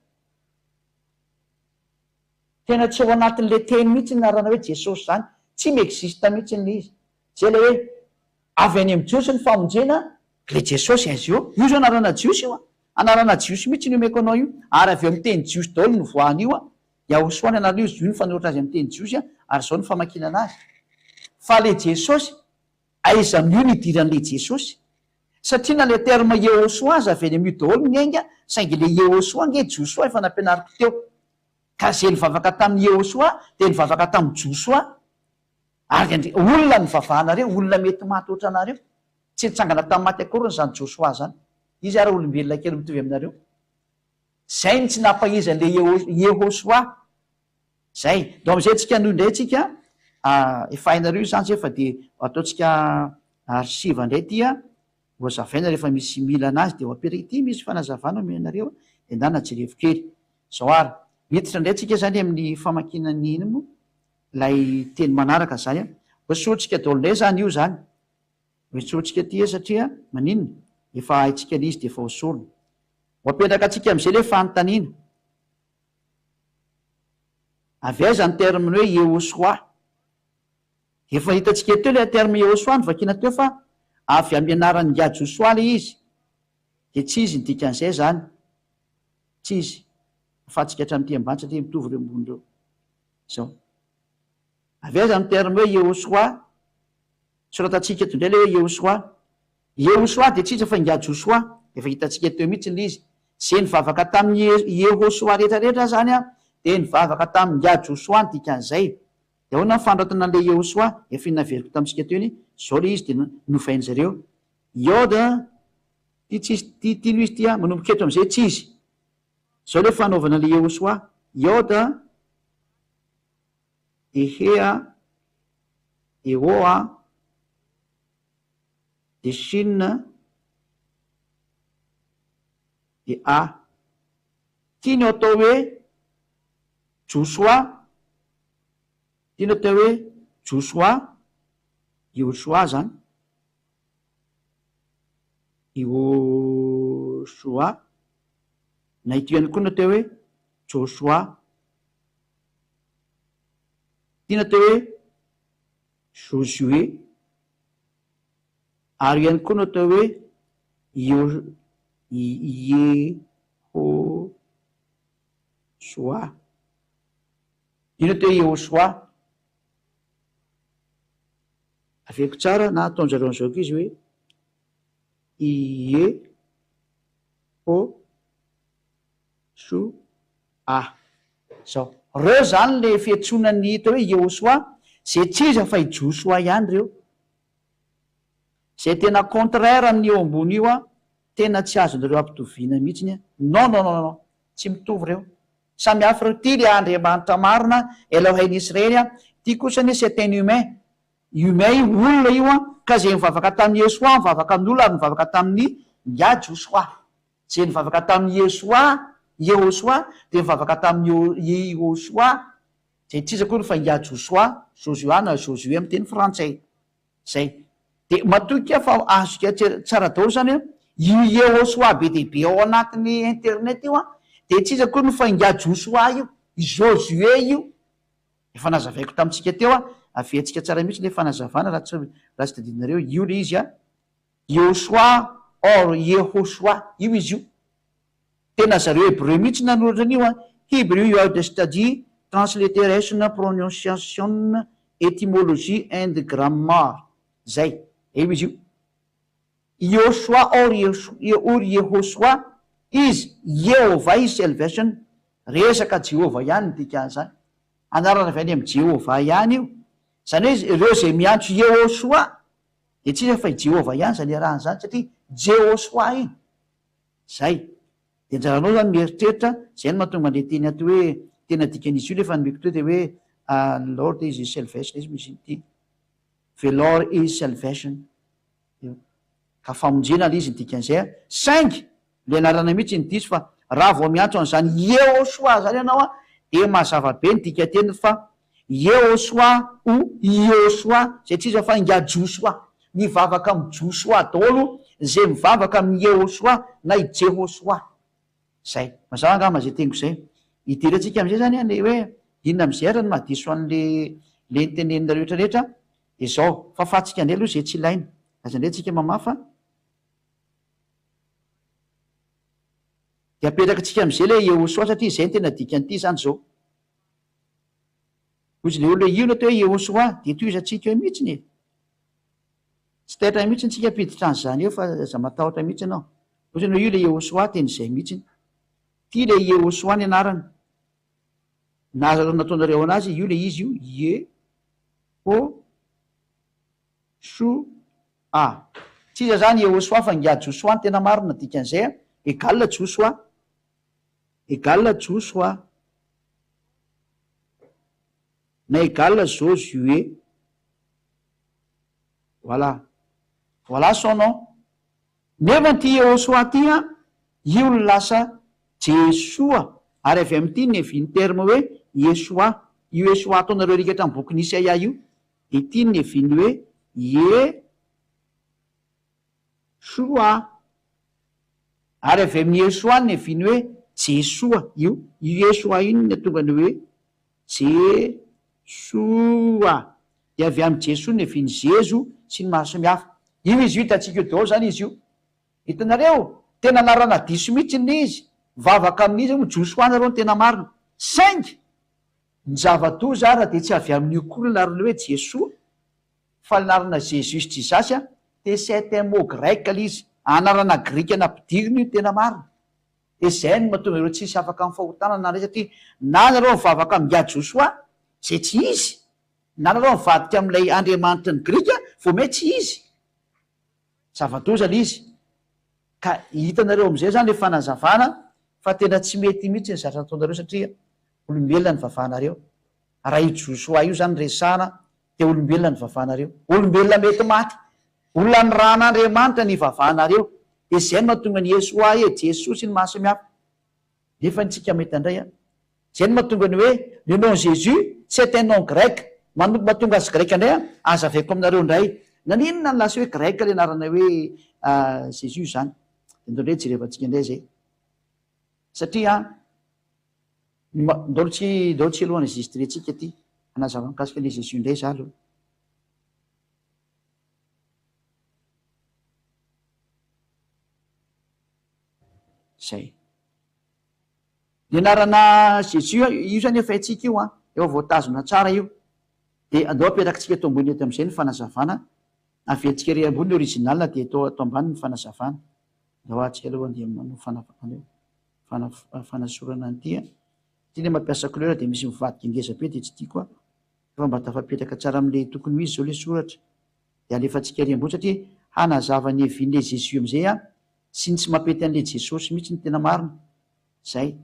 Tena tsy ao anatin'ilay teny mihitsy ny anarana hoe Jesosy izany. Tsy mi-existe mihitsy ilay izy. Zay ilay hoe avy any amin'ny Jiosy ny famonjena, ilay Jesosy aiza io? Io zao anarana Jiosy io an! Anarana Jiosy mihitsy no omeko anao io, ary avy eo amin'ny teny Jiosy daholo no nivoahany io an! Yahoshua ny anarana io, io no fanoratra azy amin'ny teny Jiosy an, ary izao no famakiana anazy. Fa ilay Jesosy, aiza amin'io no idiran'ilay Jesosy? Satria na ilay terme Yehoshua aza avy any amin'io daholo no niainga, saingy ilay Yehoshua ange Josoa efa nampianariko teo. Ka izay nivavaka tamin'i Yehoshua dia nivavaka tamin'i Josoa. Ary andre, olona nivavahanareo, olona mety maty ohatranareo. Tsy nitsangana tamin'ny maty akoriny izany Josoa izany. Izy ara olombelona kely mitovy aminareo. Izay no tsy nampahiza an'ilay Yehosoa. Izay. Donc amin'izay tsika hanohy indray tsika, efa hainareo izany izay fa dia ataontsika archive indray ity an, ho azavaina rehefa misy mila anazy dia ho apetraka ity misy fanazavana omena anareo dia ndana jerevo kely. Izao ary, miditra indray tsika izany amin'ny famakiana ny ino moa? Ilay teny manaraka izany an. Hoesorintsika daholo indray izany io izany. Hoesorintsika aty satria maninona? Efa haintsika ilay izy dia efa hoesorina. Ho apetraka antsika amin'izay ilay fanontaniana. Avy aiza ny terme hoe Yehosoa? Efa hitantsika teo ilay terme Yehosoa novakiana teo fa avy amin'ny anaran'i Ingahy Josoa ilay izy. Dia tsy izy ny dikan'izay izany. Tsy izy. Afahantsika hatramin'ity ambany satria mitovy ireo ambony ireo. Izao. Avy aiza ny terme hoe Yehosoa? Soratantsika eto indray ilay hoe Yehosoa. Yehosoa dia tsy iza fa ingahy Josoa. Efa hitantsika teo mihitsy ilay izy. Izay nivavaka tamin'i Yehosoa rehetra rehetra izany dia nivavaka tamin'ingahy Josoa ny dikan'izay. Dia ahoana ny fanoratana an'ilay Yehosoa? Efa iny naveriko tamintsika teo iny. Izao ilay izy dia novain-dry zareo. Yod, ity tsy izy, ity, ity no izy ity, manomboka eto amin'izay tsy izy. Izao ilay fanaovana ilay Yehosoa. Yod, de He a, de O a, de Shin de A. Ity no atao hoe Josoa, ity no atao hoe Josoa, Yehosoa izany, Yehosoa, na ity ihany koa no atao hoe Josoa. Ity no atao hoe Josué. Ary ihany koa no atao hoe Iehosoa. Io no atao hoe Iehosoa. Averiko tsara na ataon-jareo an'izao koa izy hoe Iehosoa. Zao. Reo zany le fiantsoana ny atao hoe Iehosoa, ze tsy iza fa i Josoa ihany reo. Zay tena contraire amin'io ambony io an, tena tsy azonareo ampitoviana mihitsiny an. Non non non non, tsy mitovy reo. Samy hafa reo, ty le Andriamanitra marina, Elohein Israely an, ty kosa anie c'est un humain, humain io, olona io an, ka zay nivavaka tamin'i Yeshoa nivavaka amin'olona ary nivavaka tamin'i Ingahy Josoa. Zay nivavaka tamin'i Yeshoa, Yehosoa, dia nivavaka tamin'i Yehosoa, zay tsy iza akory fa Ingahy Josoa, Josua na Josué amin'ny teny frantsay. Zay. Dia matoky aho fa azoko tsara daholo izany hoe io Yehosoa be dia be ao anatin'ny internet io an, dia tsy iza akory fa Ingahy Josoa io, i Josué io. Efa nazavaiko tamintsika teo an, averintsika tsara mihitsy ilay fanazavana raha tsy raha tsy tadidinareo, io ilay izy an, Yehosoa or Yehosoa, io izy io. Tena zareo hebreu mihitsy nanoratra an'io an, Hebrew Word Study, Transliteration, Pronunciation, Etymology and Grammar. Zay. Eo izy io. Yehoshua or or Yehoshua is Yehovah is salvation. Resaka Jehovah ihany ny dikan'izany. Anarana avy any amin'i Jehovah ihany io. Izany hoe ireo izay miantso Yehoshua dia tsy iza fa i Jehovah ihany izany iarahana izany satria Jehoshua iny. Zay. Dia anjaranao zany mieritreritra, zay no mahatonga an'ilay teny ato hoe tena dikan'izy io nefa nomeko teo dia hoe Lord is his salvation izy misy ity. The Lord is salvation. Io. Ka famonjena ilay izy ny dikan'izay an. Saingy ilay anarana mihitsy no diso fa raha vao miantso an'izany Yehoshua zany ianao an, dia mazava be ny dikateniny fa Yehoshua ou Iehoshua, izay tsy iza fa ingahy Josoa. Mivavaka amin'i Josoa daholo izay mivavaka amin'i Yehoshua na i Jehoshua. Izay. Mazava angamba izay teniko izay. Hidirantsika amin'izay izany an, ilay hoe inona amin'izay ary no mahadiso an'ilay ilay noteneninareo rehetra rehetra. Dia izao, fafantsika indray aloha izay tsy ilaina. Aza indray tsika mamafa. Dia apetrakantsika amin'izay ilay Yehoshua satria izay no tena dikan'ity izany izao. Hoy izy ilay olona hoe, Io no atao hoe Yehosoa, dia tohizantsika eo mihitsiny e! Tsy taitra mihitsiny tsika hampiditra an'izany eo fa aza matahotra mihitsy ianao. Hoy izy hoe, Io ilay Yehosoa, tena izay mihitsiny. Ity ilay Yehosoa ny anarany. Na nataonareo anazy, io ilay izy io, Ye-ho-sho-a. Tsy iza izany Yehosoa fa ingahy Josoa no tena marina, dikan'izay égal Josoa. Égal Josoa na égal Josué. Voilà. Voilà son nom. Nefa ity Yehosoa ity an, io no lasa Jesoa, ary avy amin'ity no niavian'ny terme hoe Yeshoa. Io Yeshua ataonareo rikatra amin'ny bokin'i Isaia io, dia ity no niavian'ny hoe Yeshua. Ary avy amin'i Yeshua no niavian'ny hoe Jesoa. Io io Yeshua io no nahatonga ny hoe Jesoa. Dia avy amin'i Jesoa no niavian'ny Zezo sy ny maro samihafa. Io izy io hitantsika io daholo izany izy io. Hitanareo? Tena anarana diso mihitsy ny izy. Mivavaka amin'iza moa? Josoa nareo no tena marina. Saingy, ny zava-doza ara dia tsy avy amin'io koa ny anarana hoe Jesoa, fa ny anarana Jesus Jesus a, dia c'est un mot grec ilay izy. Anarana grika nampidirina io tena marina. Dia izay no mahatonga ireo tsisy afaka amin'ny fahotana na indray satria na nareo mivavaka amin'i Josoa, izay tsy izy, na nareo mivadika amin'ilay Andriamanitry ny grika, vao may tsy izy. Zava-doza le izy. Ka hitanareo amin'izay zany le fanazavana fa tena tsy mety mihitsy ny zatra nataonareo satria olombelona ny vavanareo. Raha io Josoa io zany resahana dia olombelona ny vavanareo. Olombelona mety maty. Olona nirahan'Andriamanitra ny vavanareo. Dia izay no mahatonga ny Yesoa e, Jesoa sy ny mahasamihafa. Nefa ny tsika mahita indray an. Zay no mahatonga ny hoe le nom Jésus c'est un nom grec. Manompo mahatonga azy grec indray an, azavaiko aminareo indray. Naninona no lasa hoe grec le anarana hoe Jésus zany? De ndao indray jerevantsika indray zay. Satria an, ndao tsy ndao tsy aloha enregistrer tsika ty, hanazava mikasika le Jésus indray za aloha. Zay. Ny anarana Jesus io zany efa haintsika io an, efa voatazona tsara io. Dia andao apetrakintsika eto ambony eto amin'izay ny fanazavana, averintsika ery ambony ny original dia eto ato ambany ny fanazavana. Andao atsika aloha andeha manao fana- fanasorana an'ity an. Ity ilay mampiasa couleur dia misy mivadika ngeza be dia tsy tiako an. Fa mba tafapetraka tsara amin'ilay tokony ho izy izao ilay soratra. Dia alefantsika ery ambony satria hanazava ny hevin'ilay Jesus amin'izay an. Sy ny tsy mampety an'ilay Jesosy mihitsy ny tena marina. Zay.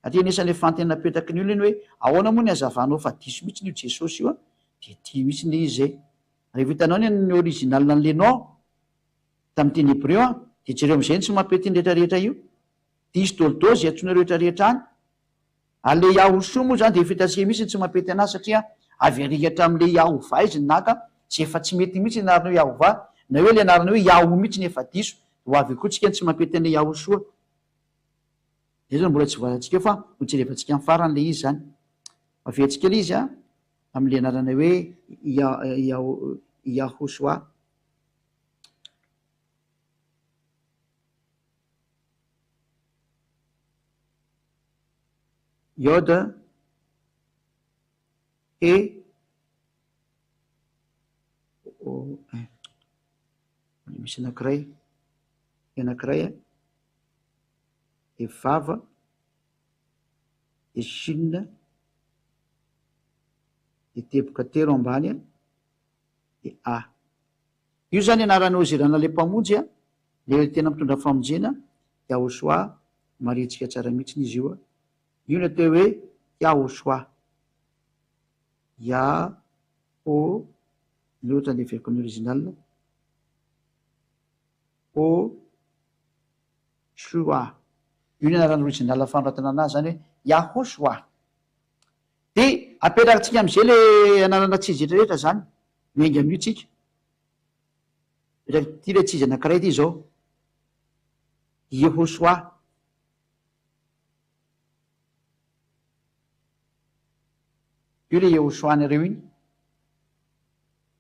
Satria anisan'ilay fanontaniana napetraky ny olona iny hoe ahoana moa ny hazavanao fa diso mihitsy io Jesosy io an? Dia ity mihitsy ilay izy zay. Rehefa hitanao ny ny original an'ilay nom tamin'ny teny hebreo an, dia jereo amin'izay ny tsy mampety ny rehetra rehetra io. Diso daholo daholo izay antsoinareo rehetra rehetra any. Ary le Yahoshua moa zany dia efa hitantsika mihitsy ny tsy mampety anazy satria avy ary hatramin'le Yahovah izy no naka izay efa tsy mety mihitsy ny anarana hoe Yahovah na hoe le anarana hoe Yahu mihitsy no efa diso dia ho avy eo koa tsika ny tsy mampety an'le Yahoshua. Izay zany mbola tsy voazantsika eo fa ho jerevantsika amin'ny farany le izy zany. Averintsika le izy a amin'le anarana hoe Yahoshua. Yod, He, O, eh, misy anankiray, anankiray a, de vava, de shin, de teboka telo ambany a, de a. Io zany anaran'i Ozirana le mpamonjy a, le tena mitondra famonjena, Yahoshua, marihintsika tsara mihitsiny izy io a. Io ny atao hoe Yahoshua. Yaho, ny ohatra andeha averiko amin'ny original. Ho shua. Io ny anaran'ny original fanoratana anazy zany hoe Yahoshua. Dia apetrakintsika amin'izay le anarana tsy izy rehetra rehetra zany. Miainga amin'io tsika. Apetraka ity le tsy izy anankiray ity izao. Yehoshua. Io le Yehoshua nareo iny.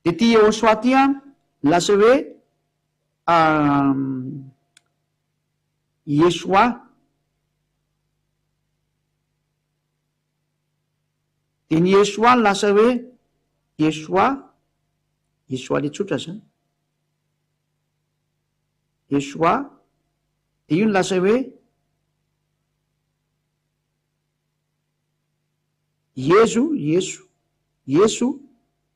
De ty Yehoshua ty an, lasa hoe Yeshua. De ny Yeshua lasa hoe Yeshua, Yeshua le tsotra zany. Yeshua, de io no lasa hoe Iezo, Ieso, Ieso,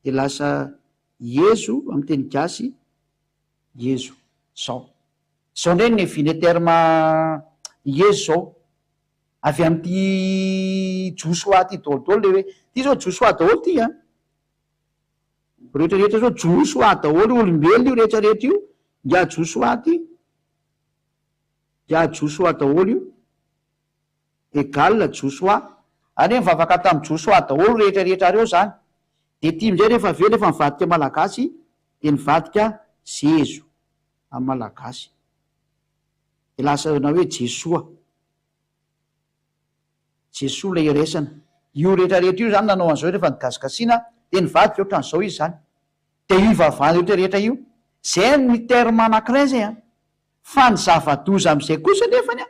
de lasa Iezo amin'ny teny gasy, Iezo. Zao. Zao indray ny niavian'ilay terme Iezo zao. Avy amin'ity Josoa ty daholo daholo le hoe, ty zao Josoa daholo ty an. Rehetra rehetra zao Josoa daholo, olombelona io rehetra rehetra io, ingahy Josoa ty. Ingahy Josoa daholo io. Egal Josoa. Ary hoe nivavaka tamin'i Josoa daholo rehetra rehetra reo zany. De ty amizay rehefa avy eo rehefa nivadika malagasy de nivadika Zezo amin'ny malagasy. De lasa na hoe Jesoa. Jesoa ilay iraisana. Io rehetra rehetra io zany nanao an'izao rehefa nigasigasiana de nivadika ohatran'izao izy zany. De io ivavahana rehetra rehetra io. Zay ny terme anakiray zay an. Fa ny zava-doza amin'izay kosa anefany an,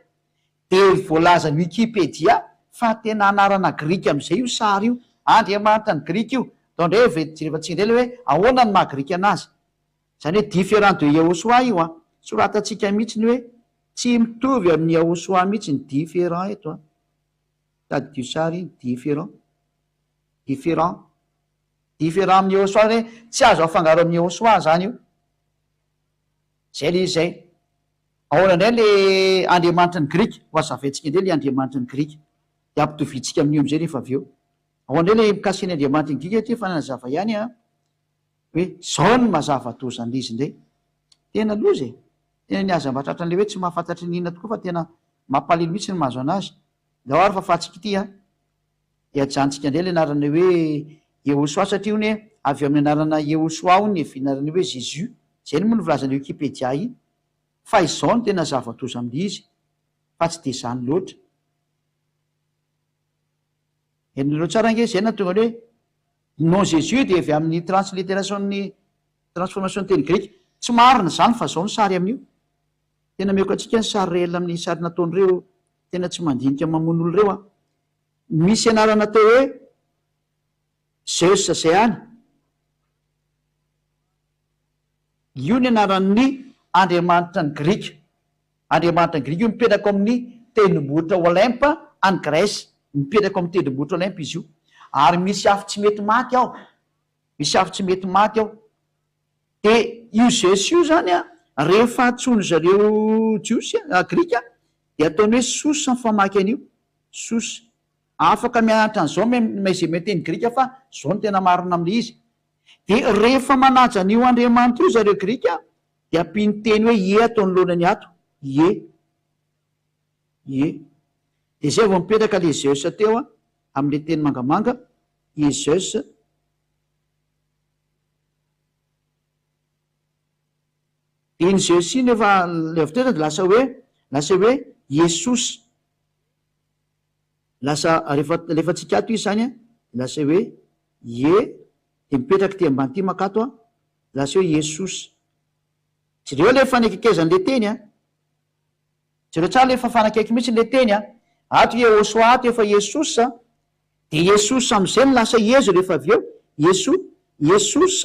dia voalazan'ny Wikipedia fa tena anarana grika amin'izay io sary io. Andriamanitra ny grika io. Atao indray ve jerevantsika indray ilay hoe ahoana ny maha grika anazy. Izany hoe différent de Yahoshuah io an. Soratantsika mihitsy ny hoe tsy mitovy amin'i Yahoshuah mihitsy ny différent eto an. Tadidio sary iny, différent. Différent. Différent amin'i Yahoshuah hoe tsy azo afangaro amin'i Yahoshuah izany io. Zay le izy zay. Ahoana indray le andriamanitry ny grika? Ho hazavaintsika indray le andriamanitry ny grika. Dia ampitoviantsika amin'io amin'izay rehefa avy eo. Ahoana indray le mikasika ny andriamanitry ny grika ity efa nanazava ihany an, hoe zao ny maha zava-doza an'ilay izy indray. Tena loza e! Tena ny aza mba tratran'ilay hoe tsy mahafantatry ny inona tokoa fa tena mampalahelo mihitsy ny mahazo an'azy. Ndao ary fafantsika ity an. Dia ajanontsika indray ilay anarana hoe Yehosua satria hono hoe avy amin'ny anarana Yehosua hono ny hevianarana hoe Jésus. Izay moa no voalazan'ny Wikipedia iny. Fa izao no tena zava-doza amin'ilay izy fa tsy dia izany loatra. Henonareo tsara ange izay nahatonga ny hoe ny nom Jésus dia avy amin'ny transliteration-n'ny transformation-n'ny teny grika. Tsy marina izany fa izao ny sary amin'io. Tena ameko antsika ny sary réel amin'ny sary nataon'ireo tena tsy mandinika mamono olona ireo an. Misy anarana atao hoe Zeus zay any. Io ny anaran'ny andriamanitra ny Grika. Andriamanitra ny Grika io mipetraka ao amin'ny tendrombohitra Olympe any Grèce. Mipetraka ao amin'ny tendrombohitra Olympe izy io. Ary misy afo tsy mety maty ao. Misy afo tsy mety maty ao. Dia io Zeus io zany an, rehefa antsoin-dry zareo Jiosy, Grika, dia ataony hoe Sos ny famaky an'io. Sos. Afaka mianatra an'izao me izay mahay teny grika fa izao no tena marina amin'ilay izy. Dia rehefa manaja an'io Andriamanitra io zareo Grika dia ampiany teny hoe ie ato anoloanany ato. Ie. Ie. Dia izay vao mipetraka ilay Zeus teo amin'ilay teny mangamanga, ie Zeus. Dia iny Zeus iny efa ilay avy teo dia lasa hoe lasa hoe Iesos. Lasa rehefa alefantsika ato izy izany an, dia lasa hoe Ie, dia mipetraka ity ambany ity mankato an, lasa hoe Iesos. Jereo ilay fanekaikezan'ilay teny an. Jereo tsara ilay fanakaiky mihitsy ilay teny an. Ato Iehosoa ato efa Iesos an. Dia Iesos amin'izay no lasa Iezo rehefa avy eo. Ieso, Iesos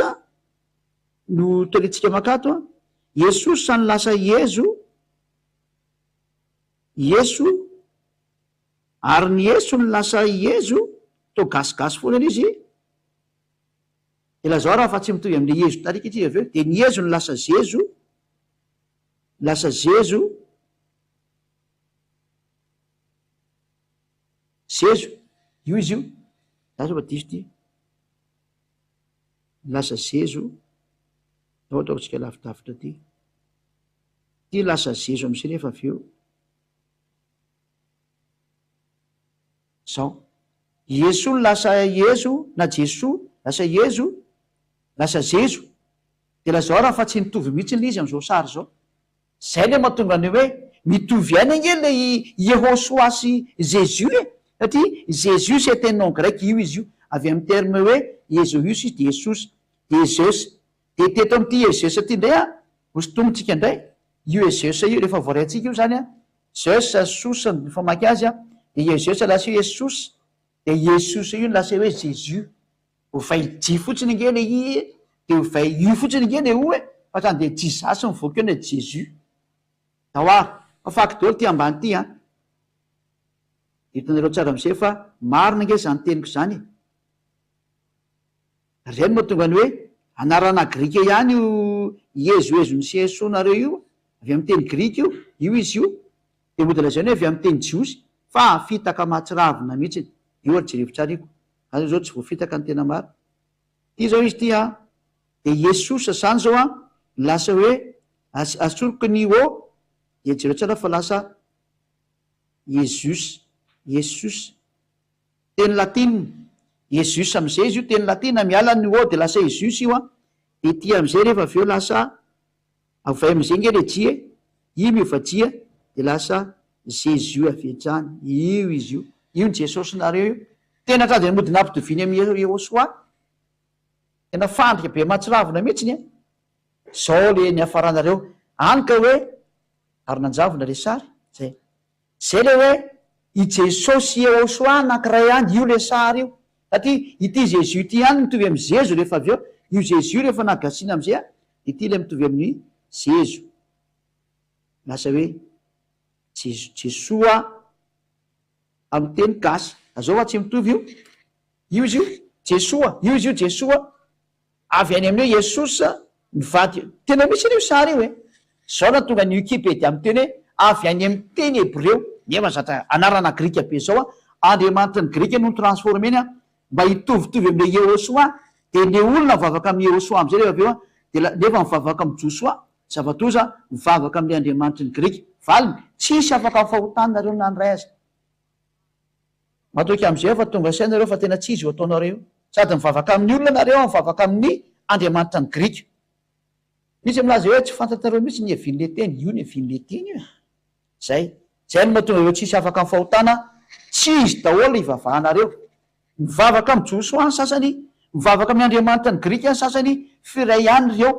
no toerentsika mankato an. Iesos no lasa Iezo. Ieso, ary ny Ieso no lasa Iezo, toa gasigasy foana ilay izy, dia lazao raha fa tsy mitovy amin'ilay Iezo tarika izy avy eo, dia ny Iezo no lasa Zezo, lasa Zezo, Zezo, io izy io, za zao fa diso ity, lasa Zezo, ndao ataontsika lavidavitra aty. Ty lasa zezo amizay rehefa avy eo. Zao. Iesoa no lasa Iezo na Jesoa lasa Iezo lasa Zezo. De lazao raha fa tsy nitovy mihitsy le izy amizao sary zao. Zay le mahatonga ny hoe mitovy ihany ange le Iehosoa sy Jesus e! Satria Jesus c'est un nom grec io izy io, avy amin'ny terme hoe Iezoios izy de Iesos, de Zeus. Dia teto amin'ity Ezeus ity indray an, hosintomintsika indray io Ezeus io, rehefa voaraintsika io izany an, Zeus, Sos no famaky azy an, dia Ezeus lasa hoe Esos, dia Iesos io no lasa hoe Jesus. Ovay J fotsiny ange ilay i e, dia ovay U fotsiny ange ilay O e, fa tsy andeha Jesus mivoaka eo na Jesus. Ndao ary, fafako daholo ity ambany ity an. Hitanareo tsara amin'izay fa marina ange izany teniko izany e. Ary izay no mahatonga ny hoe anarana grika ihany io iezoezon'ny sy esonareo io, avy amin'ny teny grika io, io izy io, dia mody lazaina hoe avy amin'ny teny jiosy, fa fitaka mahatsiravina mihitsy. Io ary jerevo tsara io, za zao tsy voafitaka ny tena marina. Ity zao izy ity an, dia Iesosa zany zao an, lasa hoe asoriko ny o, dia jereo tsara fa lasa Iesus, Iesus. Teny latina, Iesus amin'izay izy io teny latina, miala ny o dia lasa Iesus io an, dia ity amin'izay rehefa avy eo lasa, ovay amin'izay nge le J e, i miova J dia lasa Jésus avy hatrany, io izy io, io ny Jesosinareo io, tena hatrany dia mody nampitoviany amin'i Yehosua, tena fandrika be mahatsiravina mihitsiny an, zao le niafaranareo, any ka hoe ary nanjavona le sary, zay. Zay le hoe i Jesosy Yehosua anankiray ihany, io le sary io. Satria ity Jesus ity ihany mitovy amin'i Zezo rehefa avy eo, io Jesus io rehefa nagasiana amizay an, de ity le mitovy amin'ny Zezo. Lasa hoe Jeso Jesoa amin'ny teny gasy. Lazao fa tsy mitovy io. Io izy io Jesoa, io izy io Jesoa. Avy any amin'ny hoe Iesos nivadika. Tena misy anie io sary io e! Izao nahatonga ny Wikipedia miteny hoe avy any amin'ny teny hebreo, nefa zatra anarana grika be izao an, andriamanitry ny grika no ni-transformer-ny an, mba hitovitovy amin'ilay Iehosoa, dia le olona mivavaka amin'i Iehosoa amin'izay rehefa avy eo an, dia la, nefa mivavaka amin'i Josoa, zava-doza, mivavaka amin'ilay andriamanitry ny grika. Valiny, tsisy afaka amin'ny fahotana nareo na ny ray aza. Matoky amin'izay aho fa tonga saina nareo fa tena tsy izy io ataonareo io. Sady mivavaka amin'ny olona nareo mivavaka amin'ny Andriamanitra ny Grika. Misy milaza hoe tsy fantatrareo mihitsy ny hevin'ilay teny. Io ny hevin'ilay teny io e. Zay. Zay no mahatonga ireo tsisy afaka amin'ny fahotana, tsy izy daholo ivavahanareo. Mivavaka amin'i Josoa ny sasany, mivavaka amin'ny Andriamanitra ny Grika ny sasany, f'iray ihany ireo.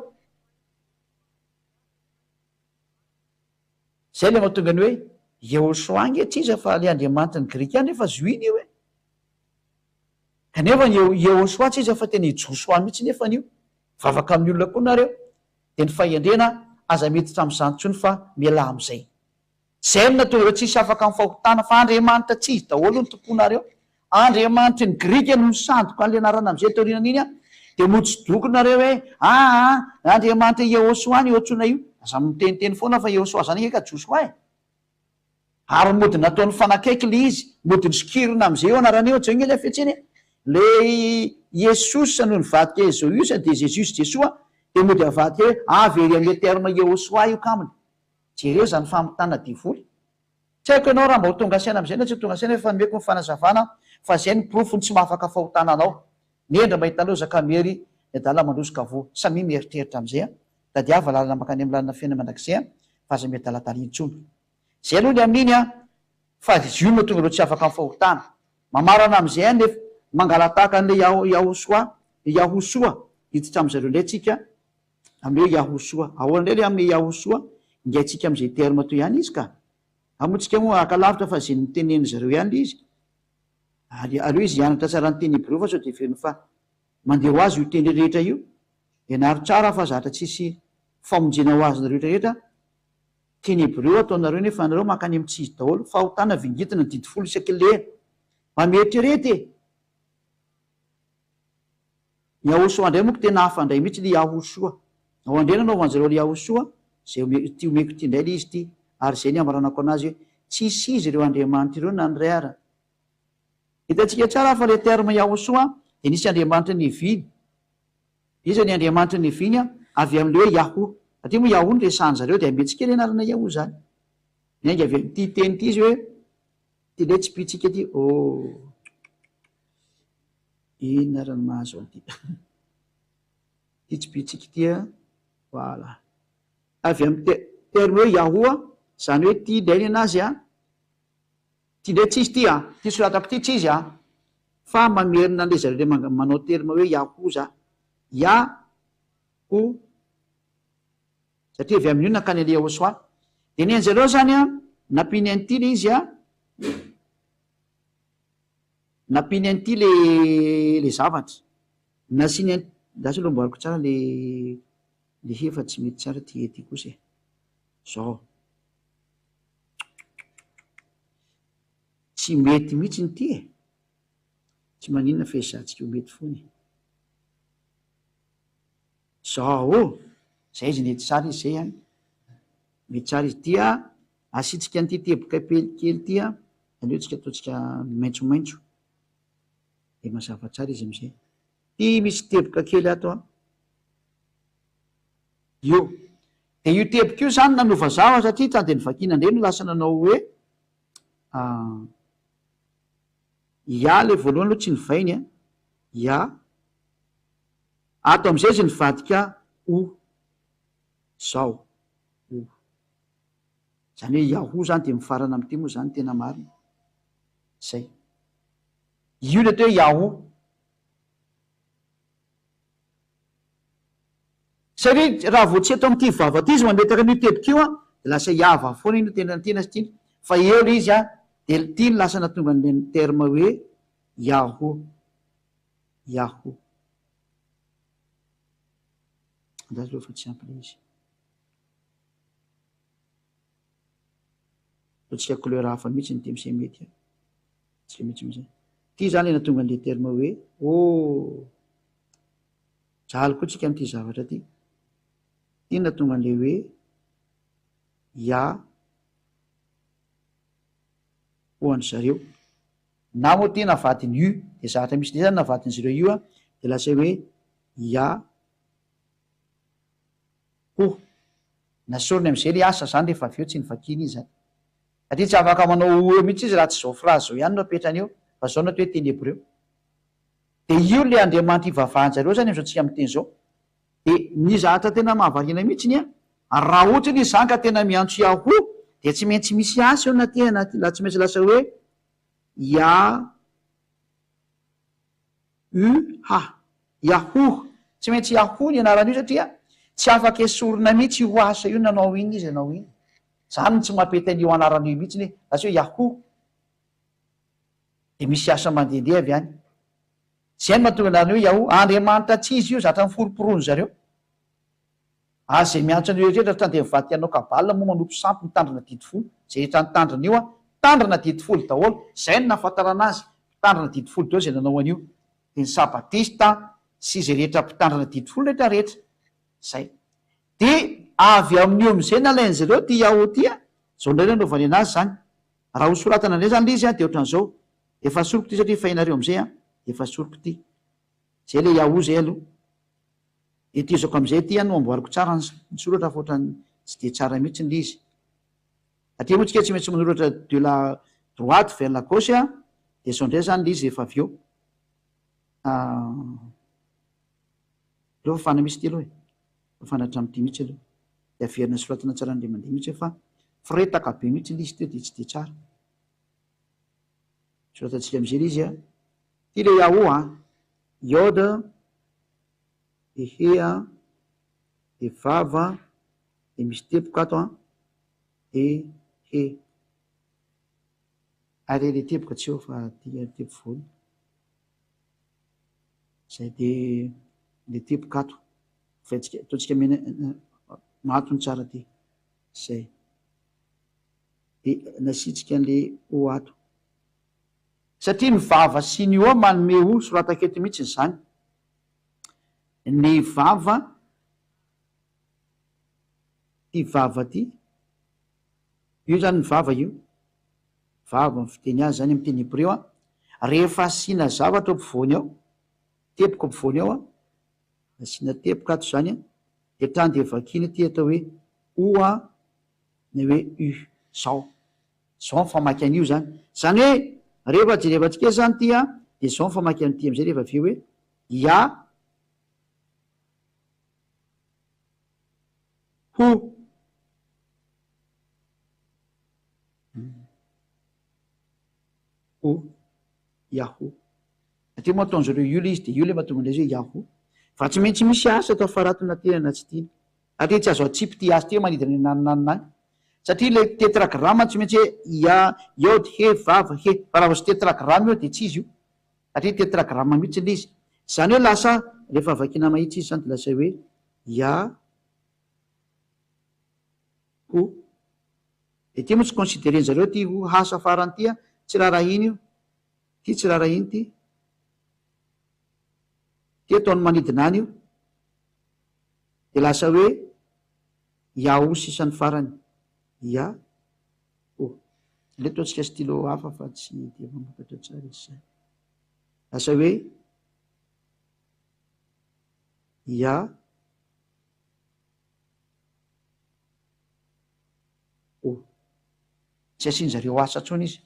Zay le mahatonga ny hoe Yehoshoa ange tsy iza fa le Andriamanitry ny Grika ihany nefa zohina io e! Kanefa ny Yehoshoa tsy iza fa tena i Josoa mihitsy nefany io. Mivavaka amin'ny olona koa nareo. Dia ny fahendrena aza miditra amin'izany intsony fa mialà amin'izay. Zay no nahatonga ireo tsisy afaka amin'ny fahotana fa Andriamanitra tsy izy daholo no tomponareo. Andriamanitry ny Grika no nisandoka an'ilay anarana amin'izay taorianan'iny an, dia mody doko nareo hoe aa Andriamanitra Yehosoa no antsoina io. Aza miteniteny foana fa Yehosoa zany ange ka Josoa e. Ary mody nataony fanakaiky ilay izy, mody nosokirina amin'izay io anarana io, jereo ange ilay hafetsena e. Ilay Iesos no nivadika Ezoios dia Jesus Jesoa, dia mody avadika hoe avy ery amin'ilay terme Yehosoa io kaminy. Jereo izany famitana devoly. Tsy haiko ianao raha mba ho tonga saina amin'izay na tsy ho tonga saina efa nomeko ny fanazavana fa izay ny porofo ny tsy mahafaka fahotana anao. Nendra mahita loza ka miery ny adala mandroso ka voa. Samia mieritreritra amin'izay an. Tadiava lalana mankany amin'ny lalana fiainana mandrakizay an fa aza miadaladala intsony. Izay aloha ny amin'iny an fa izy io no mahatonga ireo tsy afaka amin'ny fahotana. Mamarana amin'izay an nefa mangalatahaka an'ilay Yahosoa, Yahosoa, hiditra amin'izareo indray tsika Amin'ny hoe Yahosoa. Ahoana indray ilay amin'ny Yahosoa? Ingaintsika amin'izay terme toy ihany izy ka. Fa moa tsika moa haka lavitra fa izay notenenin-dry zareo ihany ilay izy. Ary aleo izy hianatra tsara ny teny hebreo fa sao dia heveriny fa mandeha ho azy io teny rehetra io. Ianaro tsara fa zatra tsisy famonjena ho azonareo rehetra rehetra. Teny hebreo ataonareo nefa anareo mankany amin'ny tsy izy daholo. Fahotana vingitina ny didy folo isaky ny lera. Mba mieritrereta e! Ny Yahosoa indray moko tena hafa indray mihitsy le Yahosoa. Ao indray nanaovan zareo le Yahosoa, zay ome ity omeko ity indray le izy ity, ary zay ny amaranako anazy hoe tsisy izy ireo Andriamanitra ireo na ny ray ara. Hitantsika tsara fa le terme Yahosoa dia nisy Andriamanitra niviany. Iza ny Andriamanitra niviany an? Avy amin'le hoe Yahoo. Satria moa Yahoo no resahan zareo dia ametsika le anarana Yahoo zany. Miainga avy amin'ity teny ity izy hoe ity le tsipitsika ity oh. Inona ary ny mahazo an'ity? Ity tsipitsika ity a, voilà. Avy amin'ny te- terme hoe Yahoo, izany hoe ity indray ny anazy a, ity indray tsy izy ity a, ity soratako ity tsy izy a, fa mamerina an'ilay zareo ilay manga- manao terme hoe Yahoo za. Yahoo, satria avy amin'io nankany an'ilay Yahoshuah. Dia ny an'zareo izany a, nampiany an'ity ilay izy a, Nampiany an'ity le le zavatra. Nasiany an, lasa aloha amboariko tsara le le he fa tsy mety tsara ty he ty kosa e. Zao. Tsy mety mihitsy ity e. Tsy maninona fa ezahantsika ho mety foana e. Zao ô! Zay izy nety tsara izy zay an. Mety tsara izy. Dia asiantsika an'ity teboka kely ity an. Aleo tsika ataontsika maitsomaitso dia mazava tsara izy amizay. Ty misy teboka kely ato an. Io. Dia io teboka io zany nanova zavatra satria ta dia novakiana indray no lasa nanao hoe. Ya ilay voalohany aloha tsy novainy a. Ya. Ato amin'izay izy nivadika O. Zao. O. Izany hoe Yahoo izany dia mifarana amin'ity moa izany tena marina. Izay. Io ilay atao hoe Yahoo. Satria raha vao tsy eto amin'ity vava ity izy mametaka an'io teboka io an, dia lasa hiava foana iny tena tiana sy tiana. Fa eo ilay izy an, dia ity no lasa nahatonga an'ilay terme hoe Yahoo. Yahoo. Andraso aloha fa tsy ampy ilay izy. Ataontsika couleur hafa mihitsy ny dia mety an. Tsika mihitsy mihitsy. Ity izany ilay nahatonga an'ilay terme hoe oh. Jaly koa tsika amin'ity zavatra ity. Ity no nahatonga an'ilay hoe Ya ho an-dry zareo. Na moa ity navadiny U, dia zavatra misy indray izany navadin'izy ireo io an, dia lasa hoe Ya ho. Nasoriny amin'izay ilay asa izany rehefa avy eo tsy novakiany izy izany. Satria tsy afaka manao ho eo mihitsy izy raha tsy izao phrase izao ihany no apetrany eo, fa izao no atao hoe teny hebreo. Dia io ilay Andriamanitra ivavahan-jareo izany amin'izao tsika miteny izao. Dia ny zavatra tena mahavariana mihitsy an, raha ohatra anie izany ka tena miantso Yahoo dia tsy maintsy misy asa eo na aty na aty, tsy maintsy lasa hoe Ya U H, Yahoo, tsy maintsy Yahoo ny anaran'io satria tsy afaka esorina mihitsy io asa io nanao inona izy nanao inona. Izany no tsy mampety an'io anarana io mihitsy hoe lasa hoe Yahoo. Dia misy asa mandehandeha avy any. Izay no mahatonga anarana hoe Yahoo. Andriamanitra tsy izy io, zatra niforomporonin zareo. Ary izay miantso an'io rehetra rehetra dia mivadika hanao cabale moa manompo sampy mitandrina didy folo. Izay rehetra nitandrina io an, mpitandrina didy folo daholo. Izay no nahafantarana azy, mpitandrina didy folo daholo izay nanao an'io. Dia ny sabatista sy izay rehetra mpitandrina didy folo rehetra rehetra. Izay. Dia avy amin'io amin'izay nalain'izy ireo ity Yahoo ity an, izao indray no anaovany anazy izany. Raha ho soratana indray izany ilay izy an, dia ohatran'izao. Efa asoriko ity satria efa hainareo amin'izay an, efa asoriko ity. Izay ilay Yahoo izay aloha. Hetezako amin'izay ity an no amboariko tsara ny soratra fa ohatran'ny tsy dia tsara mihitsy ilay izy. Aty moa tsika tsy maintsy manoratra de la droite vers la gauche an, dia izao indray izany ilay izy rehefa avy eo. Aleo fafana mihitsy ity aloha e. Fafana hatramin'ity mihitsy aloha. Dia averina soratana tsara indray mandeha mihitsy fa firetaka be mihitsy ilay izy teo dia tsy dia tsara. Soratantsika amin'izay ilay izy an. Ity ilay Yahoo an. Yod, Ehe an, dia vava, dia misy teboka ato an, dia he. Ary ilay teboka tsy eo fa aty teboka voany. Izay dia ilay teboka ato. Ovaintsika, ataontsika mena, mato ny tsara aty. Izay. Dia nasiantsika an'ilay O ato. Satria ny vava sy ny O manome O, soratako eto mihitsy izany. Ny vava, ity vava ity, io izany ny vava io, vava ny fiteny azy izany amin'ny teny hebreo an, rehefa asiana zavatra ao ampovoany ao, teboka ampovoany ao an, asiana teboka ato izany an, dia hatrany dia vakiana ity atao hoe O an, ny hoe U, zao. Zao ny famaky an'io zany. Zany hoe rehefa jerevantsika eto zany ity an, dia zao ny famaky an'ity amizay rehefa avy eo hoe Ya Ho Ho Yahoo. Satria moa ataon'zareo io le izy dia io le mahatonga an'ilay izy hoe Yahoo. Fa tsy maintsy misy asa atao faratona tena na tsy tiana. Satria tsy azo atsipy ity hazo ity hoe manidina any ananona any. Satria ilay tetragramme tsy maintsy hoe ya, yod, he, vav, he. Fa raha vao tsy tetragramme io dia tsy izy io. Satria tetragramme mihitsy ilay izy. Izany hoe lasa, rehefa vakiana mahitsy izy izany dia lasa hoe ya, ho. Dia ity moa tsy considerer-njareo ity ho hasa farany ity an, tsy raharahiana io. Ity tsy raharahiana ity. Ity ataony manidina any io. Dia lasa hoe Yahoo sisa ny farany. Yahoo. Aleo ataontsika stylo hafa fa tsy dia mamokatra tsara izy izany. Lasa hoe Yahoo. Tsy asian-jareo asa intsony izy.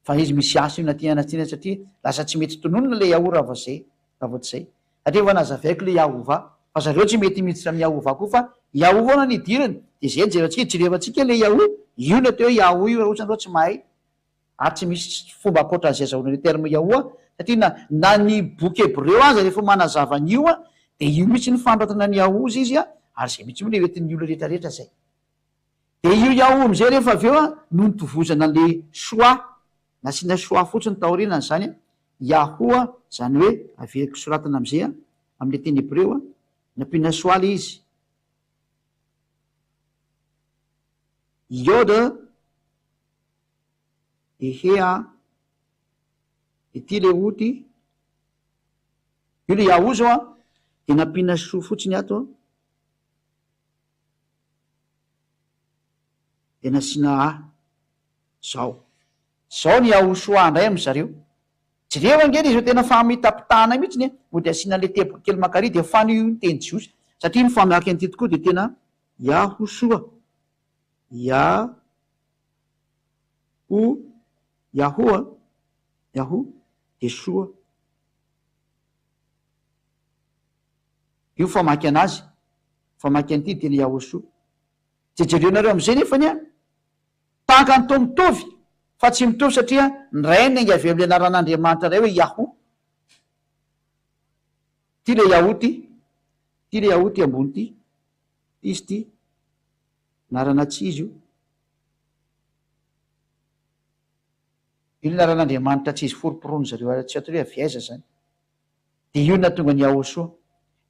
Fa izy misy asa io na tiana na tsy tiana satria lasa tsy mety tononina le Yahoo raha vao zay, raha vao tsy zay. Satria efa nazavaiko le Yahovah fa zareo tsy mety miditra amin'ny Yahovah koa fa Yahoo foana no idirany de zay no jerentsika, jerevantsika le Yahoo, io no atao hoe Yahoo io raha ohatra nareo tsy mahay ary tsy misy fomba ankoatran'izay azahoana le terme Yahoo satria na na ny boky hebreo aza rehefa manazava an'io de io mihitsy ny fanoratana ny Yahoo ozy izy ary zay mihitsy moa le hoentin'ny olona rehetra rehetra zay. Dia io Yahoo amin'izay rehefa avy eo no nitovozana an'ilay choix, nasiana choix fotsiny taorianany izany, Yahoo izany hoe averiko soratana amin'izay amin'ilay teny hebreo, nampiana choix ilay izy. Yod, Ehe a, ity ilay O ity, io ilay Yahoo izao an, dia nampiana choix fotsiny ato an. Dia nasiana A. Zao. Zao ny Yahoshua indray amin zareo. Jereo ange ry zao tena famitapitahana mihitsy e. Mody asiana le teboka kely makary dia fano io ny teny jiosy. Satria ny famaky an'ity tokoa dia tena Yahoshua. Yaho Yaho a. Yaho dia soa. Io famaky anazy. Famaky an'ity teny Yahoshua. Dia jerenareo amin'izay nefany an, tahaka ny toa mitovy fa tsy mitovy satria ny iray niainga avy amin'ilay anaran'Andriamanitra iray hoe Yahoo. Ity ilay Yahoo ity. Ity ilay Yahoo ity ambony ity. Ity izy ity. Anarana tsy izy io. Io ny anaran'Andriamanitra tsy izy foromporon'ny zareo tsy atao hoe avy aiza izany. Dia io no nahatonga an'i Yahosoa.